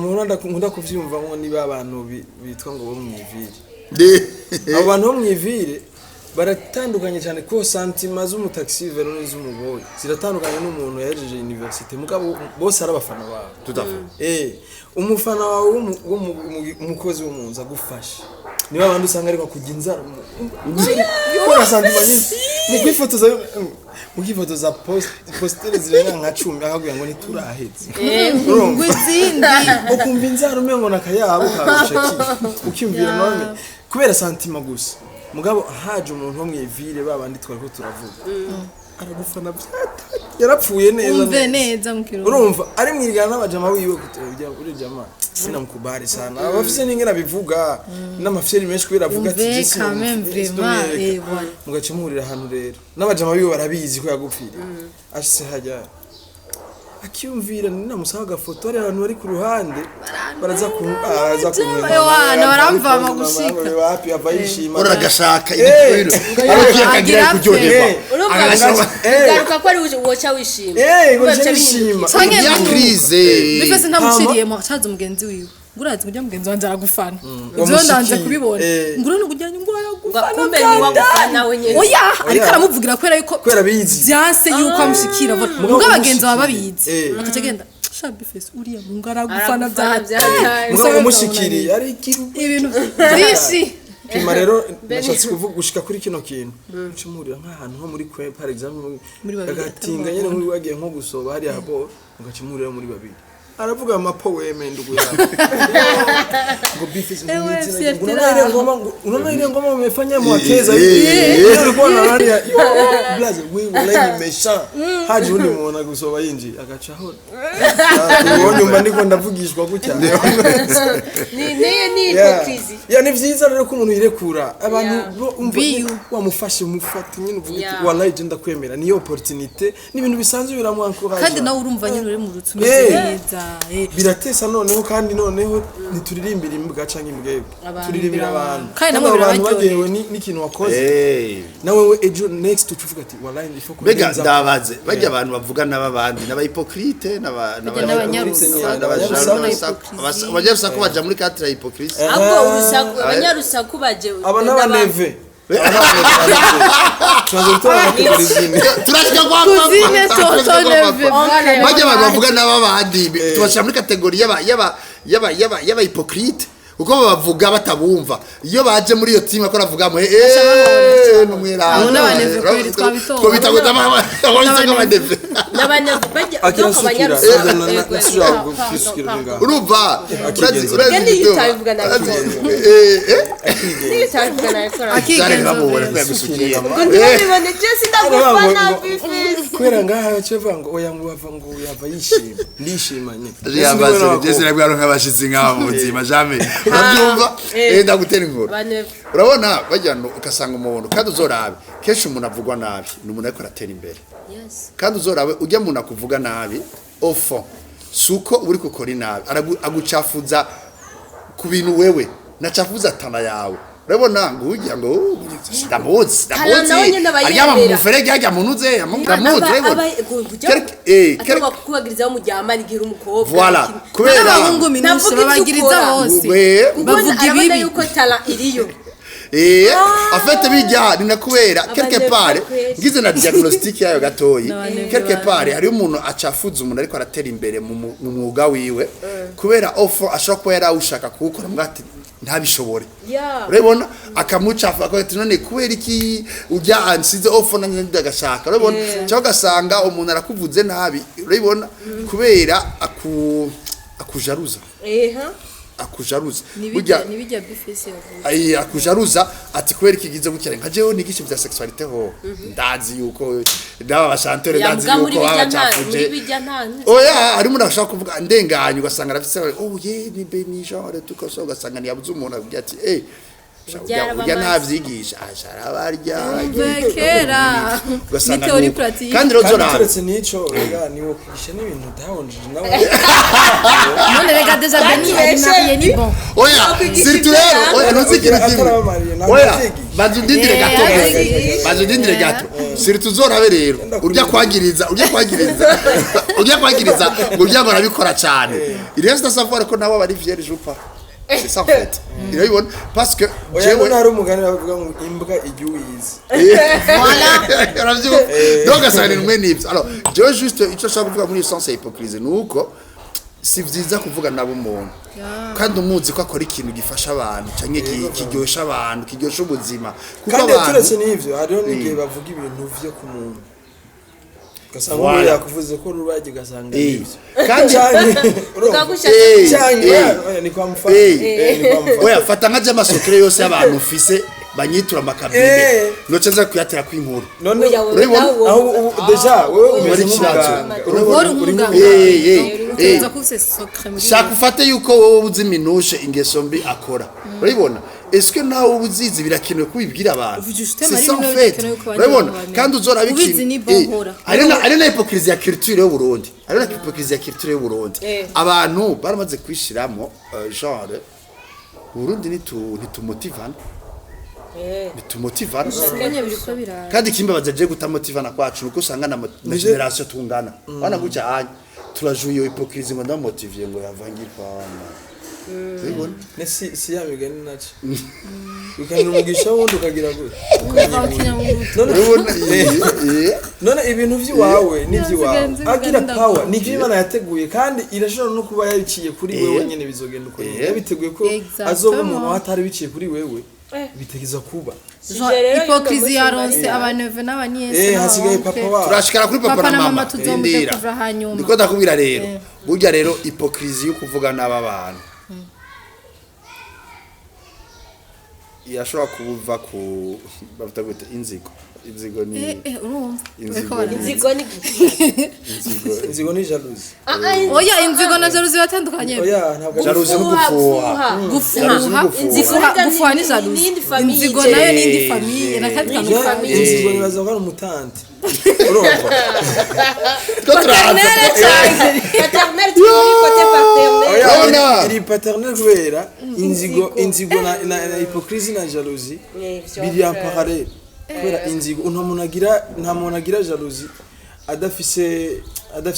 nkunda kuvyumvamwo niba abantu bitwa ngo bo mw'ivire. Abo bantu bo mw'ivire baratandukanye cyane, kuko sentiments z'umu taxi vélo n'iz'umuboyi ziratandukanye n'umuntu yahejeje université, mugabo bose ari abafana bawe. Tout à fait. Umufana wawe umukozi wo mu nzu agufasha, niba abandi usanga ariko kujya inzara gukora sentiments nyinshi mu kwifotoza posteri zirenga nka 10, akakubwira ngo ntituraheze. Urumva? Ngwizindi. Ukumva inzara umengo nakayabo karusha ki, ukiyumvira none kubera sentiment gusa. Mugabo haje umuntu wo mw'ivire, babandi twari ko turavuga, aragufana vyata yarapfuye neza. Umve neza mu kirundi. Urumva ari mwirigana n'abajama wiwe uri jama sinamukubali sana, abafise n'ingene abivuga n'amafyeri menshi kubera avuga ati Umve je quand même vraiment, eh, voilà. Mugaca muhurira ahantu rero n'abajama biwe barabizi ko yagupfiriye, ashitse hajya akiyumvira ninamusaba agafoto, hari abantu bari ku ruhande baraza ku araza kumenya. Ewana, baramvama gushika. Wapi, ava yishima. Uragashaka Eh. ibintu arukiye akagira Agira kuryoherwa. Urumva Agashaka bigaruka ko ari woca wishima. Eh, ngo Urumva nje bica nishima. Canke ya crise. Bifese ntamuciriyemo, acaza umugenzi wiwe ngo urazi ngo ujya mugenzi wanje aragufana, ivyo ndanze Wamushikiye. kubibona. Eh. Ngo urabona ngo ujyanye ngo aragufana. Kumbe ni wagufana wenyene. Oya, ariko aramuvugira kubera yuko Kubera abizi. vyanse yuko amushikira vuba, Mugabo mugabo abagenzi baba umushikiriye. babizi. Eh. Akaca agenda: "Sha Bifese, uriya mungu aragufana." Aragufana Vyatari. vyatari. Mugabo umushikiriye ari ikiru Ibintu vyinshi. Pima rero, nashatse kuvuga gushika kuri kino kintu, uca muhurira nk'ahantu nko muri kwe par exemple, Muri babiri, agatinga nyene nk'uri wagiye nko gusoba hariya habo, mugaca muhurira muri babiri, aravuga ama poèmes ndugu yangu ngo Bifes Ewe, ngo fierté. unaona ile ngoma, ngo unaona ile ngoma umefanya mwakeza Eh, hivi. Ile ulikuwa unaona yo blaze, wewe wallahi ni méchant. Haje undi muona gusoba yinji agaca aho ubonye umva ndiko ndavugishwa gutya. Ni Yeah. hypocrisie. Yeah, ni vyiza rero ko umuntu yirekura abantu bo umva Be you. wamufashe mufate nyine uvuge uti Yeah. wallahi je ndakwemera, niyo opportunité, ni ibintu bisanzwe biramwankuraje. Kandi nawe urumva nyine uri mu rutsi umeze Eh. neza, eh. Biratesa noneho, kandi noneho ntituririmbira imbwa canke imbwebwe, Abantu. turirimbira abantu. Kandi namwe abo bantu birabaryohera. baryohewe n'ikintu wakoze, Eh. nawe we ejo next ucuvuga ati wallahi il faut ko Mbega ndenza- ndabaze, bajya abantu bavuga n'ababandi n'aba hypocrite n'abanyarusaku. Abanyarusaku baja muri cadre ya hypocrisie. Ahubwo urusaku, abanyarusaku baje. Aba n'abaneve, tumaze gutora ama catégories zine. Turashika kwa Cousine, papa. tonton Turashika kwa Neve, papa. voilà. Bajya abantu bavuga n'ababandi tubashira muri catégorie y'aba hypocrite, kuko babavuga batabumva. Iyo baje muri iyo team akora avuga mwe eh Abo n'abaneve kweri, twabitora. twabita ngo abaneve. N'abanya- Akira donc nsukira abanyarusaku. Yego, nasubira yego. kwisukira ngaho. Urumva, urazi Akigenza. urazi Genda iyo igituma. utabivuga nabikora. Eh. Niyo utabivuga nabikora. Cyane Akigenza bamubona vero. ko yagusukiye. Ngo ntibabibone, je sindagufana, Ngo- Bifisi. Kubera ngaha yaciye avuga ngo oya, ngo yava, ngo yava yishima, ndishima nyine. Yabase jese nabwo nk'abashitsi nk'aba mu buzima jamais. Urabyumva? Eh. Eh, ndagutera inkuru. Abantu Urabona bajya no ugasanga umuntu, kandi uzorabe kenshi umuntu avugwa nabi ni umuntu ariko aratera imbere. Yes. Kandi uzorabe ujya umuntu akuvuga nabi, au fond si uko uri gukora inabi, agucafuza ku bintu wewe nacafuza tana yawe. Urabona ngo ujya ngo "Oh, ndamuzi, Talent nawe ndamuzi nyene aba aryama mu yemera. muferege, hajya mu nuze, ndamuzi." Urabona Kubagiriza muryamana igihe uri umukobwa. Voilà, kubera N'abahungu minushe Navuga ibyo babagiriza ukora. bose. We- Bavuga arabona ibibi. yuko talent iriyo. En fait bijya ni nakubera quelque part kweli. ngize na diagnostic yayo gatoyi. N'abanebwe Quelque ba- part hariyo umuntu acafuza umuntu ariko aratera imbere mu mwuga wiwe, kubera ofo ashobora kuba yarawushaka kuwukora mbwa ati ntabishobore. Urabona akamucafu akavuga ati none kubera iki ujya ansize ofo nanjye ndagashaka. Urabona, cyangwa ugasanga umuntu arakuvuze nabi, urabibona, kubera akujaruza. Eha. Akujaruza burya. Nibijya Bifisi yavuze. Ayi, akujaruza ati kubera iki gize gutya, nka jewe nigisha bya sexualité ho, ndazi yuko n'aba bashantere, ndazi Yamuga muri yuko bijya nta muri babacafuje. bijya nta. Oya, harimo umuntu ashobora kuvuga ndenganye, ugasanga arafise oh ye ni be ni genre tukoso, ugasanga ntiyabuze umuntu akubwira ati eh sha, Byaraba urya amazi. ntavyigisha asharabarya. Umve kera. Ugasanga Ni théorie nuko. pratique. Kandi rero Kandi zorabe turetse n'ico, rega niwo kwigisha n'ibintu utahonjeje nawe. None rega déjà Beni ari marié, ni bon. Oya, Wakwigisha surtout rero ibyo oya, ntuzigire kimwe. Atarabamariye, ntabwo Oya, avyigisha. banza undindire gato. Avyigisha. Banza undindire gato. Surtout uzorabe rero urya kwagiriza ngo urya ngo arabikora cyane, il reste à savoir ko nawe aba ari vierge ou pas. C'est ça en fait, urabibona, parce que Oya, jewe none hari umugani bavuga ngo imbwa ijya uyizi. Uravyumva, donc asanga ni rumwe n'ivyo. Alors jewe juste icyo nshaka kuvuga muri iyo sens ya hypocrisie ni uko si vyiza kuvuga nabo umuntu kandi umuzi ko akora ikintu gifasha abantu canke kiryosha abantu, kiryosha ubuzima, kuko Kandi turetse abantu n'ivyo, hariho n'igihe bavuga ibintu vyo ku muntu, ugasanga Voilà. umuntu yakuvuze ko rubagi, ugasanga nivyo. Kandi Canke urumva? Ukagushaka. Canke oya, ni kwa mfano. Ni kwa mfano. Oya, fata nka j'amasokere yose y'abantu ufise banyitura amakabine, noce nza kuyatera kw'inkuru. None Oya, wowe Urabibona? nawe aho ubu déjà wewe umeze Muri ikibazo. nk'umuganga. Wari umuganga. Utegereza kuba ufise secret muri Shaka ufate yuko wowe uzi minushe ingeso mbi akora, urabibona, est-ce que nawe uba uzizi birakenewe kubibwira abantu? Uvugisha ute, C'est Marie, ça en nawe fait. birakenewe ko abandi Urabibona, bantu bamenya. kandi uzora Ubizi ni bon hora. Hari na hypocrisie ya culture y'u Burundi, hari na hypocrisie ya culture y'u Burundi. Abantu baramaze kwishiramo genre Burundi nitumotivana, nitumotivana. Ubonye biriko biraza. Kandi ikimbabaza je gutamotivana kwacu nuko usanga na generation tungana wana gutya anya turajuye iyo hypocrisie ngo ndamotiviye ngo yavangirwa. Urabibona? Ne si ya migani naco ukanira umugisha wundi ukagira gute? None Urabibona? None ibintu by'iwawe n'iby'iwawe Nsigaye agira nzi power nibyo Imana yateguye, kandi irashobora no kuba yabiciye kuri wewe nyene, bizogenda uko nyene yabiteguye ko Exactement. azoba umuntu atari biciye kuri wewe, bitegeza kuba. Genre hypocrisie yaronse abaneve n'aba nièces. Hasigaye papa wabo. Turashikara kuri papa Papa na na mama. mama tuzomude Ndindira. kuva hanyuma. Ndiko ndakubwira rero, burya rero hypocrisie yo kuvuga n'aba bantu irashobora kuva ku bavuga gute, inzigo, inzigo ni Urumva Inzigo bariko baraza. Inzigo ni inzigo. Inzigo ni jalousie. Oya, inzigo na jalousie batandukanye. Oya, ntabwo ari Jalousie no gufuha. Jalousie no Gufuha. gufuha. Gufuha, gufuha ni jalousie. N'iyindi famille. Inzigo nayo n'indi famille nakandi kantu. Ja, inzigo nibaza ko ari umutante, urumva? Two turaza. Paternelle cyane. Paternel, turi muri côté paternel. Oya, Urabona? iri paternel kubera inzigo na hypocrisie na jalousie biri en parallèle, kubera inzigo nta muntu agira jalousie adafise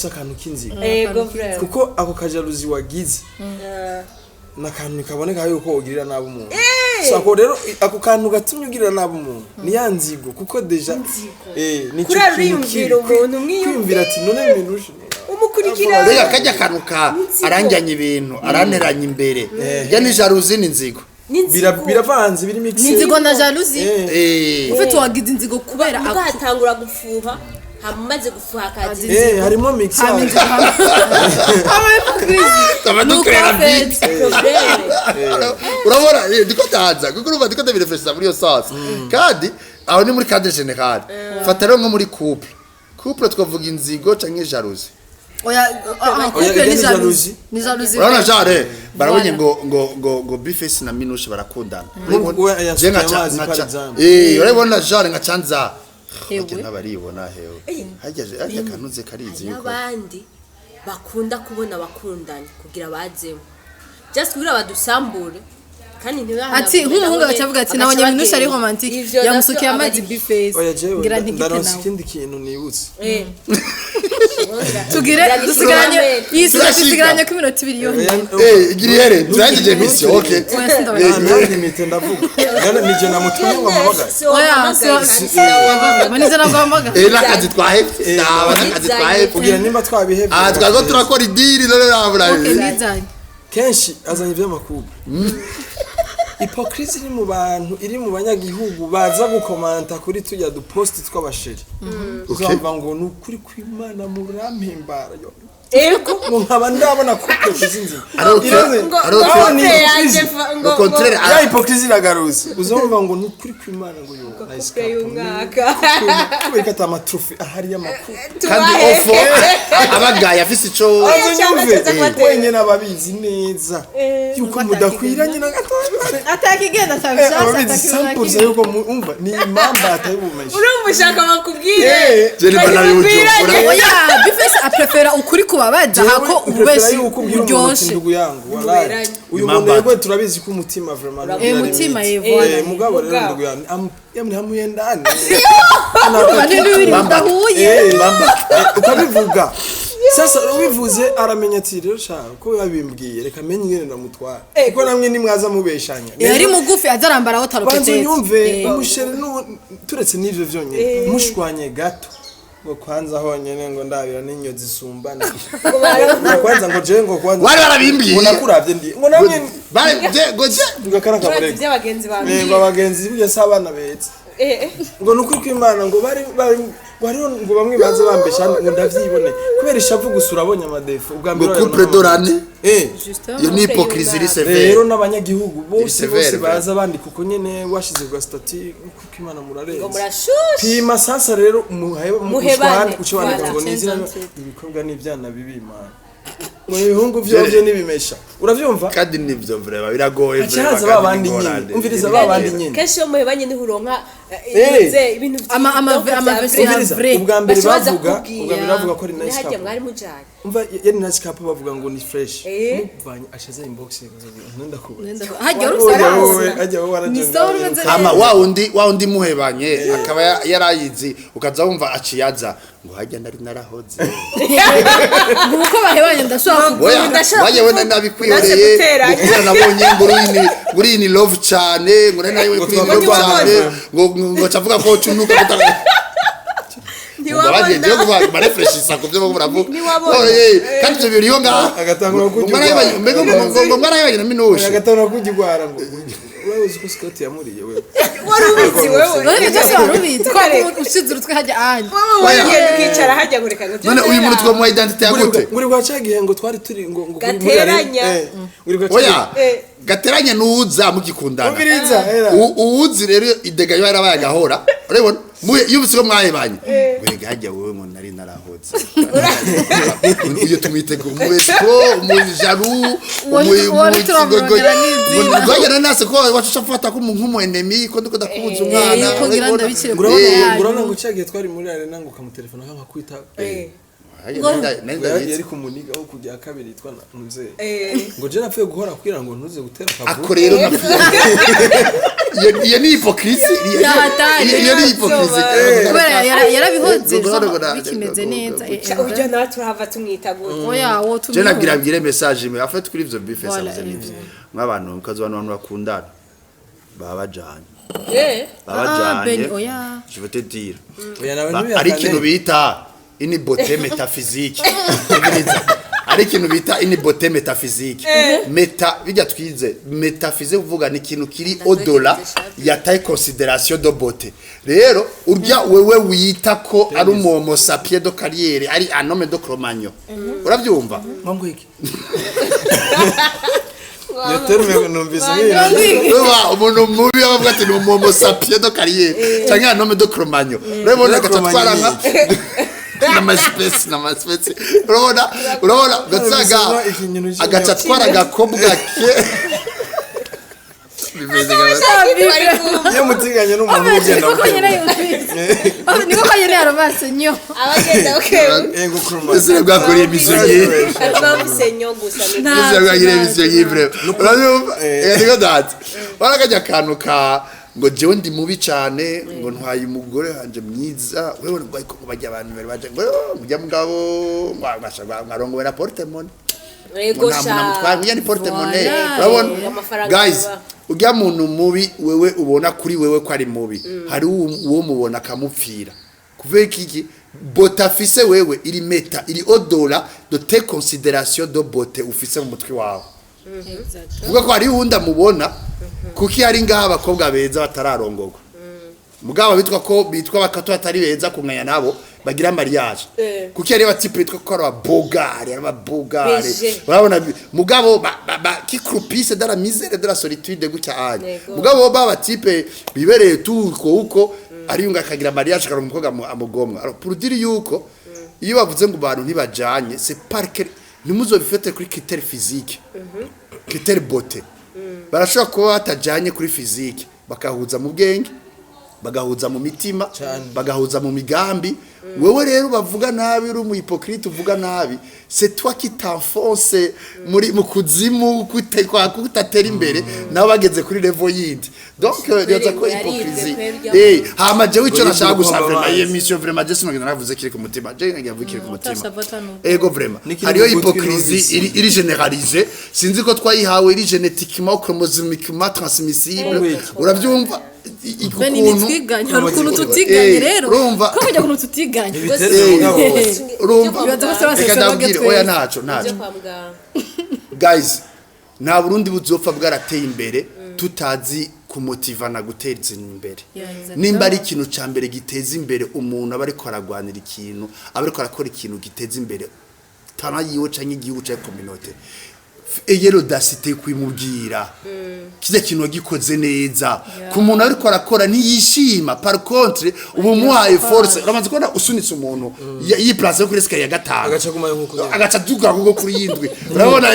akantu k'inzigo, Ego vraiment. kuko ako kajalousie wagize ni akantu kaboneka yuko ugirira nabi umuntu. So ako rero, ako kantu gatumye ugirira nabi umuntu ni ya nzigo, kuko déjà nico Kurara kintu uriyumvira kibi. umuntu, umwiyumvira. Kwiyumvira ati none minushe Umukurikira. Rega kajya akantu ka aranjyanye ibintu aranteranya imbere ya ni jalousie ni inzigo. N'inzigo. Biravanze, biri mixé. Ni inzigo na jalousie. Eh. Ufite wagize inzigo kubera Mugatangura gufuha. Hamaze gufuha akazi. Harimo mixage. Taba dukorera beat. Probleme. Urabona, ndiko ndaza kuko urumva ndiko ndabirefreshisa muri iyo sens. Kandi aho ni muri cadre général. Fata rero nko muri couple twavuga inzigo canke jalousie. Oya, Oya, couple ijya ni ni jalousie. jalousie. Ni jalousie. Urabona genre barabonye Voilà. ngo Bface na Minouche barakundana. Nk'ubu we Je yasukiye nkaca amazi, par nkaca exemple. urabona genre nkaca nza Ewe. harya ntabaribona hewe, harya kanuze karizi yuko N'abandi bakunda kubona abakundanye kugira bazemo, just kugira badusambure, kandi ntibahanagure. Ati nk'umuhungu agaca avuga ati nabonye Minouche ari romantique, Ivyo yamusukiye navyo amazi Bface, Oya, jewe ngira ntigite ndaronse nawe. ikindi kintu nibutse. Tugire dusigaranye iyi Turashika. dusigaranye ko iminota 2 yonyine. Igira ihere, turangije mission, okay. Oya, sindabona. Nta limite, ndavuga. Nije namutumye ngo ampamagare. Oya, manize nabwo hamagara. N'akazi twahevye, ndaba n'akazi twahevye. Kugira nimba twabihevye. Ah, twariko turakora idiri none nabura. Okay, nizanye. Kenshi azanye ivy'amakuru. Hypocrisie iri mu bantu, iri mu banyagihugu baza gukomanta kuri tujya duposti tw'abasheri. Uzumva ngo ni ukuri kw'Imana murampimbara yo, Ego. ngo nkaba ndabona couple kuzinzi. Alors Ngo que couple yanje ngo au contraire, Ya hypocrisie iragarutse. Uzumva ngo ni ukuri kw'Imana, ngo yo nice couple couple. y'umwaka. Kubera ko ata matrophy ahari y'amakuru. Kandi ofo abagaye afise ico. Aze nyumve, Cyangwa kubatera. wenyine ababizi neza yuko mudakwiranye na gatoya. Atakigenda atabishaka. Ababizi samples yuko umva ni impamba atayibumeje. Urumva ushaka bakubwire. Jennifer nawe Bujumbura. Oya, Bface aprefera ukuri kubabaza hako ububeshi buryoshe. Ndugu yangu, wallahi Muberanye. uyu Impamba. muntu yego turabizi ko umutima vraiment Mutima, voilà. Mugabo rero, Mugabo. ndugu yangu, yamwe hamuyendane. Urumva ni bibiri bidahuye. Ukabivuga sasa, ubivuze aramenya ati rero sha ko yabimbwiye, reka menye ingene ndamutwara, kuko namwe nimwaza mubeshanya. Yari mugufi azarambaraho Banza taropetete. unyumve, umusheri turetse n'ivyo vyonyene, mushwanye gato ngo kwanza honyene ngo ndabira n'inyo zisumbana, ngo kwanza ngo jewe ngo kwanza Wari warabimbwiye. ngo nakuravye ndi ngo namwe Bare je ngo je ngo akara Urazi kaborego. iby'abagenzi bawe. Ngo abagenzi burya si abana beza, ngo ni ukuri kw'Imana, ngo bari bari ngo hariho ngo bamwe baza bambesha ngo ndavyibone kubera ishavu gusa. Urabonye amadefo ubwa Ngo mbere couple urabona. dorane. Iyo ni hypocrisie iri sévère. Rero n'abanyagihugu bose Sévère, bose vrai. baza bandika uko nyene washize ku statut kuko Imana Ngo murarenze. murashushe. Pima sasa rero Muhebane. mushwane, uce wandika ngo Voilà. ni izina ibikorwa n'ivyana bibi Imana, ngo ibihungu vyovyo n'ibimesha, uravyumva? Kandi nivyo vraiment biragoye. Haca haza ba bandi nyene, umviriza, ba bandi nyene. Kenshi iyo muhebanye niho uronka ibintu Ama version ya Umviriza, vrai. ubwa mbere Baca baza bavuga, kukubwira. ubwa mbere bavuga ko ari nice Nihajya couple. mwari mujanye. Umva, yari nice couple, bavuga ngo ni fresh. Muvanye ashaza inbox ngo ndakubona. Hajya Oya, urusara. wowe hajya wowe Ni waragenda. sawa, urumeze Hama neza. wa wundi muhebanye akaba yarayizi, ukaza wumva aciyaza ngo hajya nari narahoze. Nguko bahebanye ndashobora Oya, kuvuga. Ndashaka waje wenda kuvuga. nabikwihoreye. Nanse guteranya. Ngo kubera nabonye ngo uri in love cane, ngo nari nawe Ngo kuri in love twakubonye. cane, ngo cavuga ko cunuka gutanga. Ntiwabona. Ngiye kuba barefreshisa ku byo baravuga. Ntiwabona. Oh, kandi ibyo biriho ngaha. Agatangura Ngo kurya mwarahebanye, urwara. mbega ngo mwarahebanye na Minouche. Agatangura kurya urwara ngo urabizi ko Scott yamuriye wewe. Wari ubizi wewe. None byose wari ubizi ko ushize urutwe hajya ahandi. Wowe wagenda ukicara hajya ngo reka ngo None uyu muntu twamuha identité ya gute? Nguri bwa cya gihe ngo twari turi ngo Gateranya. Nguri bwa Oya, gateranya nuza mugikundana. Umviriza era. Uwuzi rero idega yo yarabaye agahora, urabibona yumvise ko mwahebanye, wega hajya wowe ngo nari narahoze, iyo tumwitega umubesiko umujaru. Uwo turamurondera n'izina. Rwagera nase ko wacu afata ko nk'umu ennemi ko ndiko ndakubuza umwana. Ko ngira urabibona? ndabikire Ngurabona kure yanyu. ngurabona ngo cya gihe twari muri arena ngo ukamutelefona nkakwita. Hajya nari ndabizi. Yari kumuniga wo kujya kabiri yitwa na muzee, ngo je napfuye guhora kwira ngo ntuze gutera Ako akavuyo. rero napfuye, iyo ni hypocrisie. Yahatari. Iyo ni hypocrisie. Kubera yarabihoze bikimeze neza. Ujya nawe turahava tumwita gute? Oya, wo Je nabwira tumwiho. bwire message imwe afite kuri ivyo bife Voilà, savuze nivyo nk'abantu mukazi abantu bakundana baba bajanye baba Ah, Ben, bajanye. oya. Je veux te dire, Oya, nawe ari ntubihakane. ikintu bita ini beauté métaphysique. Umviriza. Ari ikintu bita une beauté métaphysique. Méta bijya twize métaphysique, kuvuga ni ikintu kiri au-delà ya taille, considération de beauté. Rero urya wewe wita ko ari umu homo sapiens de carrière, ari un homme de Cro-Magnon, urabyumva? Ngo iki? Iyo terme numvise nk'iyi. Uba umuntu mubi abavuga ati ni umu homo sapiens de carrière cyangwa un homme de Cro-Magnon. Urabona, agaca atwara nka n'ama espèces, n'ama espèces, urabona ugasanga Ikintu agaca atwara agakobwa ke bimeze nka Iyo mutiganye n'umuntu ugenda Niko nyene yumvise, niko ko nyene yarobanse nyo. Abagenda okay. Ego kuruma. Ese bwakoreye émission nyinshi. Bafise nyo gusa ni Ese bwagira émission nyinshi vraiment, urabyumva? Eh, niko dati wara kajya akantu ka ngo jewe ndi mubi cyane, ngo ntwaye umugore wanje mwiza, wewe ngo ariko ngo bajya abantu bari baje ngo mujya mugabo mwarongowe na porte-monnaie. Ego. Nta muntu amutwara ujya ni porte-monnaie. Voilà. Urabona? Amafaranga Guys, baba. ujya muntu mubi wewe ubona kuri wewe ko ari mubi, hari uwo mubona akamupfira kubera iki? Beauté afise wewe iri méta, iri au-delà de tes considérations de beauté ufise mu mutwe wawe. Vuga ko hari uwundi amubona kuko hari ngaha abakobwa beza batararongorwa, mugabo bitwa ko bitwa bakato batari beza kunganya nabo bagira mariage. Kuko hari aba types bitwa ko ari abogare, ari abogare. Beje. Urabona mugabo ba qui croupissent dans la misère de la solitude gutya anye. Yego. Mugabo ba types bibereye tuko uko ari yunga akagira mariage akaronka umukobwa amugomwa. Alors, pour dire yuko iyo bavuze ngo abantu ntibajanye, c'est parce que ntimuzobifate kuri critère physique, critère beauté. Barashobora kuba batajanye kuri physique, bakahuza mu bwenge, bagahuza mu mitima, bagahuza mu migambi. Wewe rero bavuga nabi, uri umu hypocrite, uvuga nabi, c'est toi qui t'enfonce muri mu kuzimu kwa kutatera imbere, nabo bageze kuri level yindi. Donc nibaza ko hypocrisie hama jewe ico nashaka gusa vraiment, iyi émission vraiment, je sinogenda navuze kiri ku mutima, je nagiye avuga kiri ku mutima. Ego, vraiment. Nikiri Hariyo mu gutwi hypocrisie numvise. iri généralisée, sinzi ko twayihawe, iri génétiquement, chromosomiquement transmissible. Oui. Urabyumva? Beni ukuntu nitwiganye, hari ukuntu tutiganye. Rero urumva? ko kujya ukuntu tutiganye. Ibiterwa mugabo. Urumva? Ibaza ko se Reka ndabwire, twese. oya, ntaco, ntaco. Byo kwa muganga. Guys, nta Burundi buzopfa bwarateye imbere tutazi kumotivana guteza imbere. Yeah, exactly. Nimba ari ikintu ca mbere giteza imbere umuntu, aba ariko aragwanira ikintu, aba ariko arakora ikintu giteza imbere tana yiwe canke igihugu canke communauté, ayez l'audacité kwimubwira kirya kintu wagikoze neza. Ku muntu ariko arakora ntiyishima, par contre ubu muhaye force. Uramaze kubona usunitse umuntu yiplace kuri escalier ya gatanu, Agaca agumayo nk'uko nyene. Agaca aduga kuko kuri yindwi, urabona?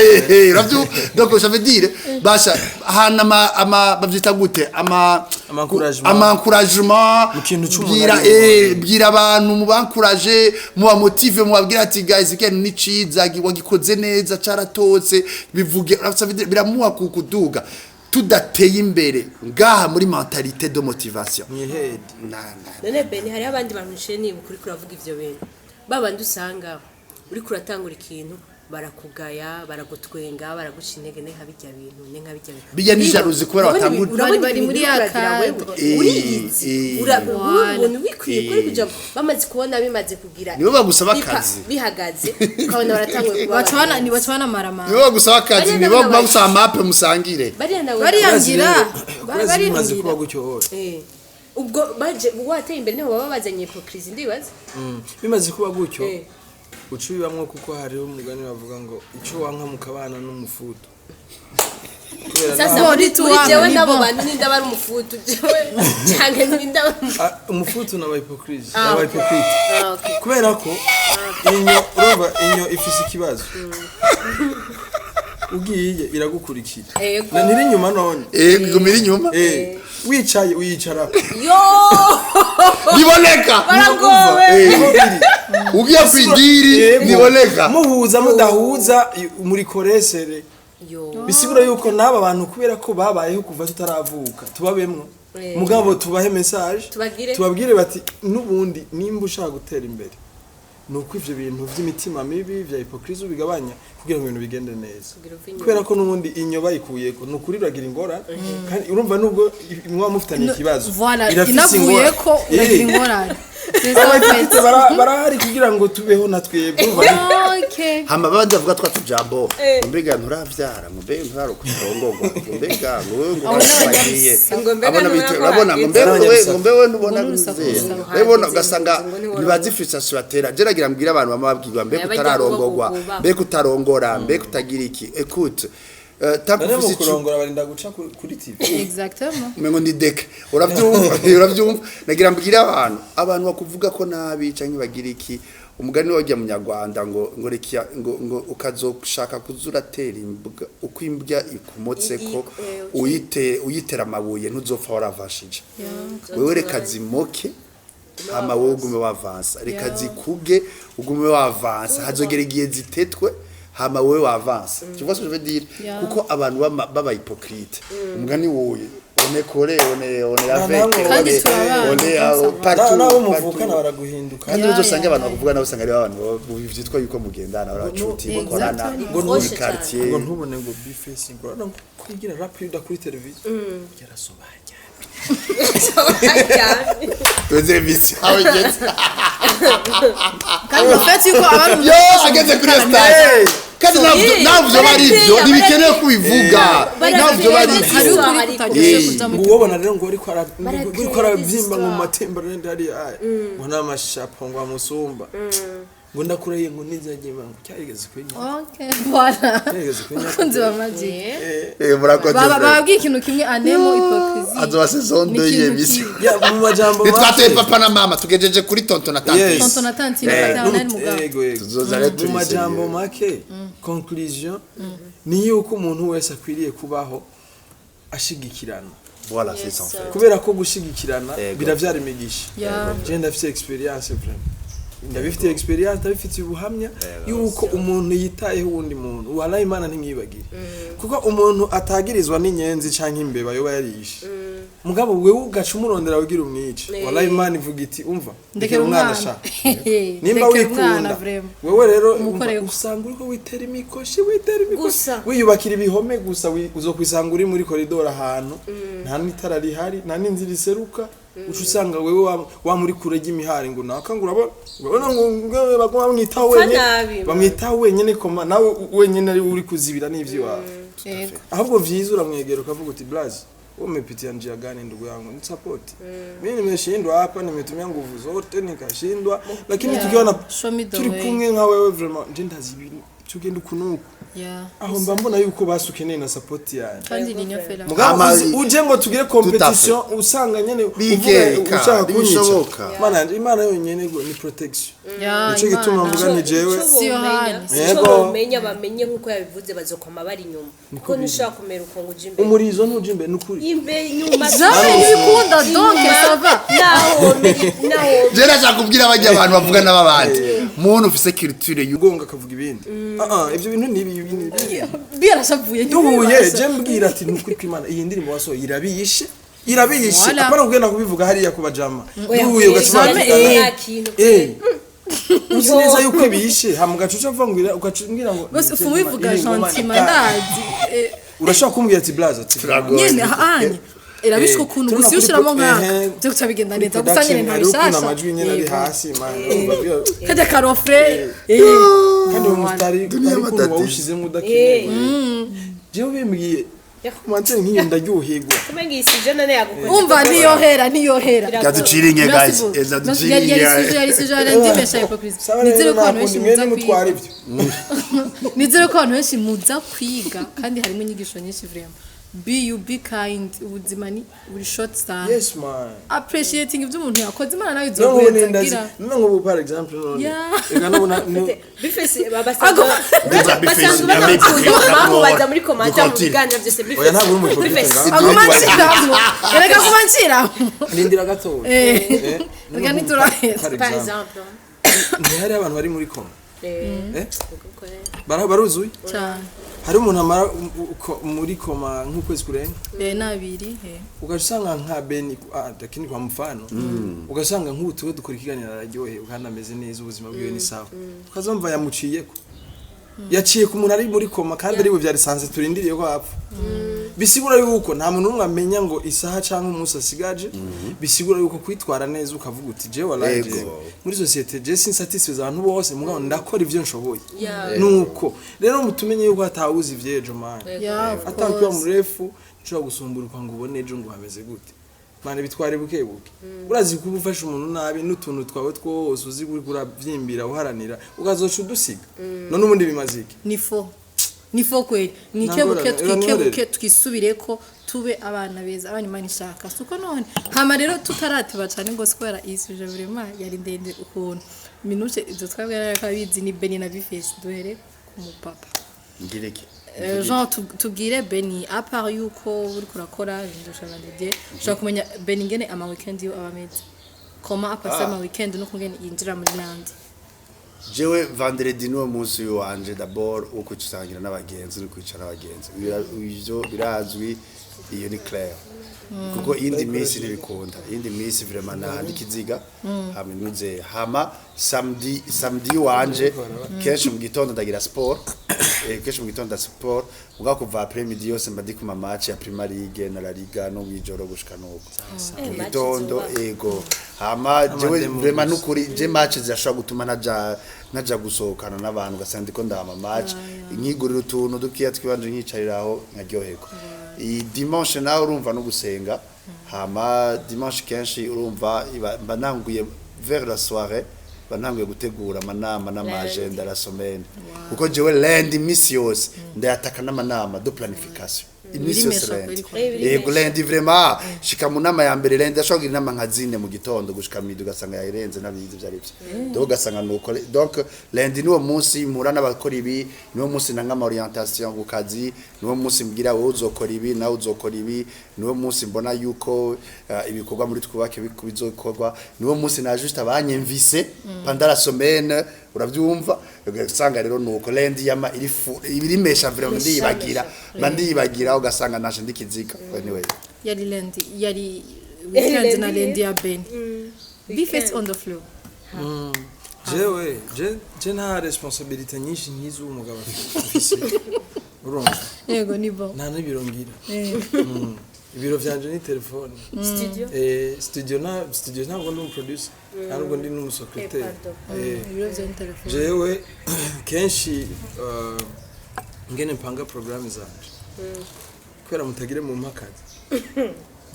Uravyu? Donc ça veut dire basha ahantu ama bavyita gute, ama Ama encouragement. Ama encouragement. Mu kintu c'umuntu Bwira arimo. Bwira abantu, mubankuraje, mubamotive, mubabwira ati guys, ikintu ni ciza, wagikoze neza, caratotse, bivuge. Ça veut dire biramuha kuduga. Tudateye imbere ngaha muri mentalité de motivation, Mwihede. na None Beni, hariho abandi bantu nshe nibuka uriko uravuga ivyo bintu, babandi usanga uriko uratangura ikintu barakugaya, baragutwenga, baraguca intege, ne nka bijya bintu, ne nka bijya bintu. Bijya ni jalousie kubera Urabona urabona Bari ibintu muri uriko ya uragira wewe, cadre. uriyizi, ubona bikwiye kuri kuja bamaze kubona bimaze kugira Nibo bagusaba akazi. Bihagaze, ukabona baratanguye kuba Bacana ni bacana maramara. Nibo bagusaba akazi. Bariya Nibo nabo bagusaba mape musangire. Bariya nawe Bariyangira. Kurazi bimaze kuba Baringira. gutyo hose. Ubwo baje wateye imbere niho baba bazanye hypocrisie, ndibaza. Bimaze kuba gutyo, uca ubibamwo, kuko hariho umugani bavuga ngo icyo wanka mukabana n'umufutu kubera Sasa Bon, muri nituwanga, muri jewe ni n'abo bon. bantu ninda bari umufutu jewe canke ninda bari Ah, umufutu n'aba hypocrite, aba hypocrite. Ah, okay. Kubera ko inyo, urumva, inyo ifise ikibazo, ugiye iragukurikira. Ego. Na ntiri inyuma none. Gumira inyuma. Wicaye uyicarako. Yo. Niboneka. Baragowe. Niho biri. Ugiye kwidiri. Yego. Niboneka. Muhuza mudahuza muri koresere. Yo. Bisigura yuko n'aba bantu, kubera ko babayeho kuva tutaravuka, tubabemwo, mugabo tubahe message. Tubagire. Tubabwire bati n'ubundi nimba ushaka gutera imbere, ni uko ivyo bintu vy'imitima mibi vya hypocrisie ubigabanya kugira ngo ibintu bigende neza. Kugira uve inyuma. Kubera ko n'ubundi inyo bayikuyeko ni ukuri uragira ingorane, kandi urumva nubwo muba mufitaniye ikibazo, Voilà, irafise inavuye ingorane. ko uragira ingorane. C'est ça, en fait. Barahari kugira ngo tubeho na twebwe, urumva. Okay. Hama babandi bavuga twa tujambo, ngo mbega nturavyara, ngo mbega nturarukurongorwa, ngo mbega ngo wewe ngo Abo bagiye n'abanyarusaku. Ngo mbega abona nturako urabona ngo mbega hageze. wewe, ngo mbega wewe ntubona Ngo n'urusaku nzera. gusa. Urabona ugasanga Ngo ntiworongora. ntibazi frustration batera. Je nagira mbwira abantu bama babwirwa mbega Bajya utararongorwa, kuba. mbega utarongora, mbega utagira iki. Écoute, tant None mu ufise ico kurongora barinda guca kuri TV? Exactement. Umengo ni deke, uravyumva, uravyumva. Nagira mbwira abantu bakuvuga ko nabi canke bagira iki, umugani wajya munyarwanda ngo rekiya ngo ukazoshaka kuzuratera imbwa uko imbwa ikumotse ko uyitera amabuye, ntuzopfa waravashije. Wewe reka zimoke, hama wowe ugume wavansa, reka zikuge, ugume wavansa, hazogera igihe zitetwe, hama wowe wavansa. Tu vois ce que je veux dire? Yeah. Kuko abantu baba hypocrite, umugani wuye, on est collé, on est avec, namwe on Kandi est turabana, on est ça va. partout, Nabo partout. muvukana baraguhinduka. Kandi Ya, uzosanga ya, abantu ya. bakuvuga nabo usanga ari abantu vyitwa yuko mugendana, baracuti, mukorana Exactly. muri Proche. quartier. Ngo ntubone ngo Bface, ngo urabona ngo kwigira rap yuda kuri televiziyo yarasobanya. Cyane. Tuze misi aho igeze. Kandi en fait yuko abantu Yo, ageze kuri iyo stage kandi ntabwo bari ibyo, ntibikenewe kubivuga, ntabwo bari hari ibyo. ukuri kutaryoshe kuja mu Ngo uwobona rero ngo ariko Barakeye ariko arabyimba ngo mu histoire. matimba hariya aya ngo n'amashapo ngo amusumba, ngo ndakurahiye ngo n'inzira ngo cyarigeze kwinya. Okay, voilà. Cyarigeze kwinya. Bakunzi ba Magic. Murakoze. Baba bababwiye ikintu kimwe, anemo hypocrisie. Azoba saison Ni 2 ikintu y'émission. kibi. Ya, mu majambo Ntitwatoye make. papa na mama, tugejeje kuri tonton na tante. Yes. Tonton na tantine paternel mugabo. Yego, yego. Tuzoza rero Mu turi majambo sérieux. make, conclusion ni yuko umuntu wese akwiriye kubaho ashigikirana. Voilà, c'est ça en fait. Kubera ko gushigikirana Yego. biravyara imigisha. Yeah. Je ndafite experience, vraiment ndabifitiye experience, ndabifitiye ubuhamya yuko umuntu yitayeho uwundi muntu, walahi Imana ntimwibagire, kuko umuntu atagirizwa n'inyenzi canke imbeba yoba yarishe, mugabo wewe ugaca umurondera wigira umwice, walahi Imana ivuga iti: "Umva, Ndekera umwana." sha nimba Ndekera umwana wikunda." vraiment. Wewe rero Umukoreko. umva, usanga uriko witera imikoshi, witera imikoshi, Gusa. wiyubakira ibihome gusa, uzokwisanga uri muri koridoro ahantu nta n'itara rihari, nta n'inzira iseruka, uca usanga wewe wa muri kure ry'imihari, ngo naka, ngo urabona, urabona ngo baguma bamwitaho Upfa wenyine, nabi, man. bamwitaho wenyine koma nawe wenyine ari uri kuzibira n'ivy'iwawe. Yego. Ahubwo vyiza uramwegera ukavuga uti: "Blaze, wewe umepitia njia gani ndugu yangu? Ni support mimi nimeshindwa hapa, nimetumia nguvu zote nikashindwa, lakini Yeah. tukiona Show me the turi way." kumwe nka wewe, vraiment nje ndazi ibintu tugenda ukunuku." Yeah. Aho mba mbona yuko basi ukeneye na support yanjye. Kandi ni nyofela. Mugabo uje ngo tugire competition, usanga nyene uvuga Bikeka, ushaka kunyica. ntibishoboka. Mana yanje, Imana yonyene ngo ni protection. Yeah, Nico gituma Imana. mvuga ni jewe. Si Yohani. Icyo Yego. bomenya, bamenye nk'uko yabivuze, bazokoma bari inyuma, kuko ntushobora kumera uko ngo uje imbere. Umurizo ntuje imbere nukuri. Imbere, inyuma. Jamais ntibikunda, donc ça va. Naho womenya, naho womenya. Je nashaka kubwira bajya abantu bavuga n'ababandi, muntu ufise culture y'u Ugonga akavuga ibindi. Ah ah, ibyo bintu ni ibi, ibi ni ibi. Birashavuye. Duhuye je mbwira ati: "Nukuri kw'Imana, iyi ndirimbo wasohoye irabiyishe, irabiyishe." Voilà. Apana kugenda kubivuga hariya ku bajama. Oya, Duhuye ugaca Jamais, uvuga, nta kintu. Uzi neza yuko ibiyishe, hama ugaca uca uvuga ngo ugaca umbwira ngo Bose ufu wivuga iri ngoma gentiment, ndazi. Urashobora kumbwira ati: "Blaza," ati Turagoye. Nyene hanye irabishwa ukuntu Turabona gusa iyo kuri ushiramo nkaka ehe, byo guca bigenda neza, gusa production nyene nta hariho ukuntu bishasha. amajwi nyene ari Yego. hasi, man, urumva Kajya karofre. Kandi uwo mutari Dunia ari ukuntu matatizo. wawushizemo udakenewe. Jewe bimbwiye commentaire nk'iyo ndaryoherwa. Kumenga iyi sije none yagukoze. Umva, niyohera, niyohera. Kaduciringe guys, eza Yari duciringe. sujet, yari sujet arandimesha hypocrisie. Sawa Nizere rero, ko abantu nta benshi kundi muza mwene mutwara kwiga. ibyo. Nizere ko abantu benshi muza kwiga kandi harimo inyigisho nyinshi vraiment. Be you, be kind, ubuzima ni buri short time. Yes man. Appreciating ibyo umuntu yakoze, Imana nawe None ubu izoguheza nindazi gira. none nk'ubu par exemple none Yeah. ega n'ubu Bifesi basanzwe Déjà, Bifesi, basanzwe yambaye banakunda hypocrite, bamubaza muri commentaire mu Dukontine. biganiro byose. Oya, ntabwo uri umuhypocrite Bifesi. ngaho. Aguma nshiramwo, erega aguma nshiramwo. Rindira gatoya. Eh. Reka ntituraheza. Par Par exemple exemple. ntihari abantu bari muri koma? Eh. Eh? Baruzuye. Cyane. Hari umuntu amara muri koma nk'ukwezi kurenga. N'abiri eh. Ugaca usanga nka Beni, lakini kwa mfano, ugasanga nk'ubu tuwe dukora ikiganiro, araryohewe kandi ameze neza, ubuzima bwiwe ni sawa, ukazumva yamuciyeko, yaciye ku muntu ari muri koma kandi ari we byari sanze turindiriye ko apfa. Bisigura yuko nta muntu n'umwe amenya ngo isaha cyangwa umunsi asigaje. Bisigura yuko kwitwara neza, ukavuga uti: "Jewe wallahi, jewe muri société je sinsatisfiza abantu bose, mugabo ndakora ivyo nshoboye." Nuko rero mutumenye yuko atawuzi ivyejo, man. Yeah, of Atakuba course. murefu nshobora gusumburuka ngo ubone ejo ngo hameze gute. Mane, bitware buke buke. Urazi kuba ufashe umuntu nabi n'utuntu twawe twose uzi uriko uravyimbira, uharanira, ukazoca udusiga. None ubundi bimaze iki? Ni fo, ni fo kweli. Mwikebuke. Ntangorane, Twikebuke, twisubireko, tube abana beza, abana Imana ishaka, suko none. Hama rero tutaratiba cyane ngo kubera iyi sujet vraiment yari ndende ukuntu minute ibyo twabwira ko abizi ni Beni na Bifesi. Duhere ku mupapa. Ngireke. Jean, tubwire Beni, à part yuko uri kurakora ibintu Didier, ushobora kumenya Beni ingene ama weekend yo aba ameze, comment apasa ama weekend no kungene yinjira muri lundi. Jewe vendredi niwo munsi wanje d'abord wo kwisangira n'abagenzi no kwicara n'abagenzi. Ivyo birazwi, iyo ni clair, kuko iyindi minsi ntibikunda. Iyindi minsi vraiment nahandi ikiziga hama nuze. Hama samedi wanje kenshi mu gitondo ndagira sport, kenshi mu gitondo sport, mugabo kuva après midi yose mba ndi ku ma match ya Premier League na La Liga, no mwijoro gushika nuko mu Match gitondo. zoba. Ego, hama jewe Amademo vraiment gusa. nukuri je match zirashobora gutuma ntaja gusohokana n'abantu, ugasanga ndiko ndama match, nkigurira utuntu dukiya twibanje, nkicariraho nkaryoherwa. Iyi dimanche nawe urumva no gusenga. Hama dimanche kenshi urumva mba nanguye vers la soirée, mba ntanguye gutegura amanama n'ama agenda la semaine, kuko jewe lundi misi yose ndayataka n'amanama de planification imisi yose. Birimesha Lundi. kweli. Yego, lundi vraiment shika mu nama ya mbere lundi ashobora kugira inama nka zine mu gitondo gushika midi, ugasanga yayirenze n'abizi ibyo ari byo. Donc ugasanga nuko. Donc lundi niwo munsi mpura n'abakora ibi, niwo munsi nanga ama orientation ku kazi, niwo munsi mbwira wowe uzokora ibi, nawe uzokora ibi, niwo munsi mbona yuko ibikorwa muri Twubake bizokorwa, niwo munsi na juste abanyemvise pendant la semaine, urabyumva. Ugasanga rero nuko lundi yama iri ibirimesha vraiment, ndiyibagira, mba ndiyibagira, ugasanga naje ndikiziga. Anyway. Yari lundi, yari weekend na lundi ya Ben. Bifes on the floor. Jewe je nta responsabilité nyinshi nk'izo umugabo afise, urumva? Yego, ni bon. Nta n'ibiro ngira. Ibiro vyanje ni telefone. Studio. Studio, na studio ntabwo ndi umuproducer, ntabwo ndi n'umusecrétaire. Pardon. Ibiro vya telefone. Jewe kenshi ngene mpanga programme zanje, kubera mutagire mu mpakazi,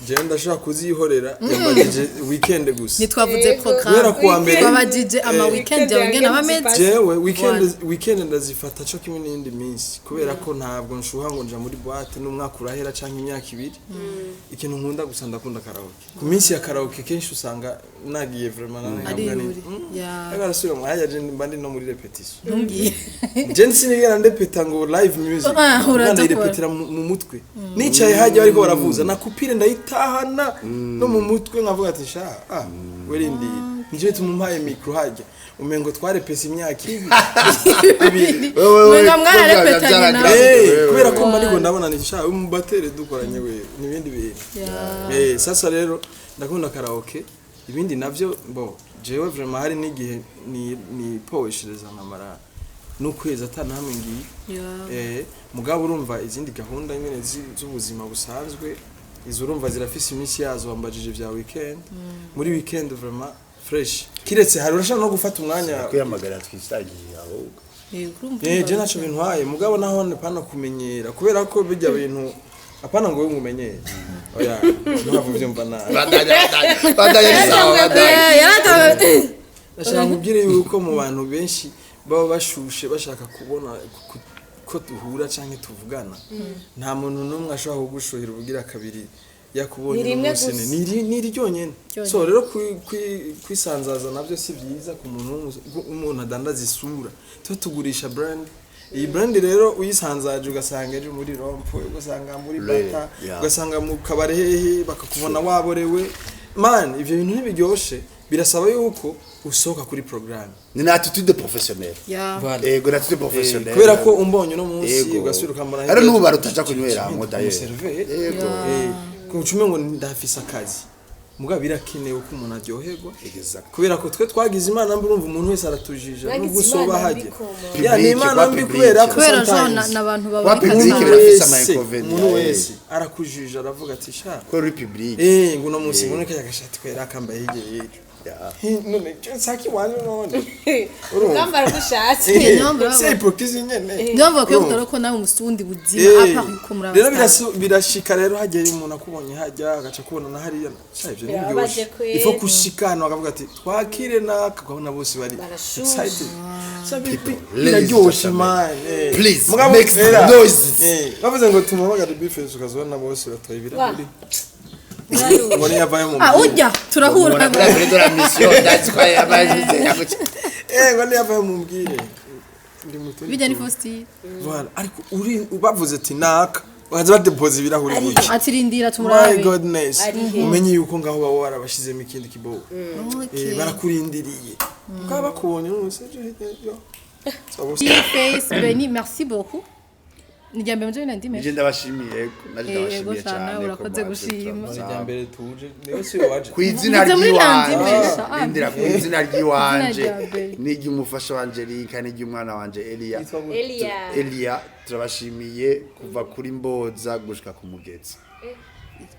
jewe ndashobora kuzihorera. Yambajije weekend gusa. Ntitwavuze Yego. Guhera programme. kuwa mbere. Twabajije ama weekend yawe ngene aba ameze. Jewe weekend ndazifata co kimwe n'iyindi minsi, kubera ko ntabwo nshuha ngo nja muri boîte n'umwaka urahera canke imyaka ibiri. Ikintu nkunda gusa, ndakunda karaoke. Ku minsi ya karaoke kenshi usanga nagiye vraiment Ari nkavuga uri ya. Ariko arasubira mu hajya, je mba ndi no muri répétition. Ntumbwiye. Je sinigera ndepeta ngo live music. Ah, uraza. Ndayirepetera mu mutwe nicaye hajya bariko baravuza na kupire, ndayitahana no mu mutwe, nkavuga ati: "Sha, ah, werindira." Nicyo bituma umpaye micro hajya umengo twarepese imyaka ibiri. Mwenga mwararepetanye nawe. Kubera ko mba ndiko ndabona ni sha umubatere dukoranye we n'ibindi bintu. Sasa rero ndakunda karaoke. Ibindi navyo bo jewe vraiment hari n'igihe ni poweshereza nkamara n'ukwezi atanahamwe ngiye. Mugabo urumva izindi gahunda nyene z'ubuzima busanzwe, izo urumva zirafise iminsi yazo. Wambajije vya weekend, muri weekend vraiment fresh, kiretse hari urashobora no gufata umwanya. Kwiyamagara twisangiye ahubwo. Yego, urumva. Je naco bintwaye, mugabo naho pana kumenyera, kubera ko bijya bintu apana ngo wewe ngumenyere, oya, ntabwo uvyumva nabi. Bandanya, bandanya, bandanya, ni sawa, bandanya. Yaratawe. Ndashaka nkubwire yuko mu bantu benshi baba bashushe bashaka kubona ko duhura canke tuvugana, nta muntu n'umwe ashobora kugushuhira ubugira kabiri yakubonye Ni rimwe uno munsi. gusa. Ni ryonyene. So rero kwisanzaza navyo si byiza ku muntu umuntu adandaza isura. Tuba tugurisha brand. Iyi brand rero uyisanzaje, ugasanga ejo muri rond-point, ugasanga muri bata, ugasanga mu kabare hehe, bakakubona waborewe. Man, ivyo bintu ntibiryoshe. Birasaba yuko usohoka kuri programme. Ni na attitude professionnelle. Voilà. Ego, na attitude professionnelle. Kubera ko umbonye uno munsi, Ego. ugasubira ukambona Ari n'ubu barutaja kunywera hamwe d'ailleurs. Umuserveur. Ego. Kucume ngo ndafise akazi. Mugabo birakenewe ko umuntu aryoherwa. Exact. Kubera ko twe twagize Imana mbi, urumva umuntu wese aratujija Mwagize nubwo usoba Imana mbi hajya. koma. Ya, ni Public, Imana kwa mbi public. kubera ko Kubera sometimes jo n'abantu Kwa baboneka public cyane. birafise ama wese, inconvénients, umuntu eh. wese arakujija, aravuga ati: "Sha, Ko uri public. Nguno munsi nguno kaya gashati kwera kambaye hirya y'ejo." Ya. None saki wanje none urumva. Ukambara uko ushatse. Niyo mpamvu C'est hypocrisie nyene. Niyo mpamvu bakwiye Urumva? kutara ko nawe umusundi buzima apa yuko muri Rero abastar. birashika rero hagera umuntu akubonye hajya agaca kubona na hariya, sha, ivyo Birababaje ntibiryoshe. kweri. Ifo kushika hano bakavuga ati: "Twakire naka," ukabona bose bari Barashushe. excited. Sha, Ladies biraryoshe and man. Please, Mugabo make era, noises. Bavuze ngo tumuhamagare Bface, ukazibona bose batoye ibirahuri ngo niyavayo mu Ah, ujya turahura. Ubona kuri Alfredo la mission, ndazi ko yabazize yaguca. Ngo niyavayo mumbwire ndi muto. Bijya ni Faustin. Voilà, ariko uri bavuze ati naka, bakaza badepoza ibirahuri gutya. Atirindira My tumurabe. goodness. Ari he? Umenye yuko ngaho baba warabashizemo ikindi kibobo. Okay. Barakurindiriye ukaba bakubonye n'umunsi ejo hirya yo. Face Benny, merci beaucoup. Ni rya mbere muje na ndime. Nje ndabashimiye, naje Yego ndabashimiye sana, cyane ko urakoze mwaje gushima. turamusaba. Mbere tuje niwe si waje. Ku izina Muze muri ry'iwanje, Landi Mesha. Ah, rindira, ku izina ry'iwanje Izina rya Benny. n'iry'umufasha wanje Linka n'iry'umwana wanje Elia. Elia. Elia, turabashimiye kuva kuri Mboza gushika ku mugezi.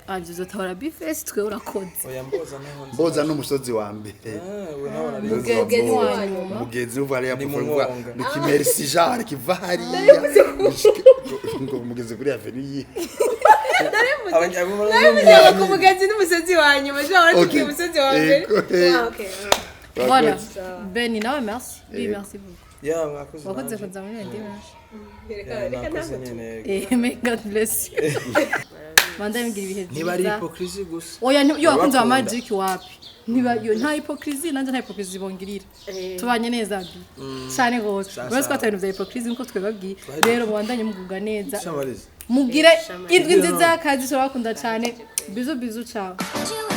Ah, ibyo uzotabara Bface, twe urakoze. Oya, Mboza naho nzi. Mboza n'umusozi wa mbere. Ah, we nawe nari. Umusozi wa Mugezi Mboza. wa nyuma. Umugezi uva hariya Ni mu kuva Mwonga. ni kimerisi genre kiva hariya ngo umugezi kuri avenue yihe? Narivuze ku mugezi n'umusozi wa nyuma, ejo wari Okay. tubwiye umusozi wa mbere. Ego, eh. Ah, okay. Voilà. Benny nawe merci. Oui, merci beaucoup. Ya, mwakoze. Wakoze Nanje. kuza muri Landi Mesha. Reka Ya, reka mwakoze ntabwo nyene. May God bless you. Manda mbwira ibihe Niba ari byiza. hypocrisie gusa. Oya, yo akunze wa Urabakunda. Magic wapi? Niba yo nta hypocrisie, nanje nta hypocrisie bongirira. Tubanye neza bi. Cyane gose. Uretse ko atari ibintu bya hypocrisie nkuko twebabwiye. Rero mubandanye mugubwa neza. Shamariza. Mugire indwi nziza y'akazi, turabakunda cyane. Bisous bisous, ciao. You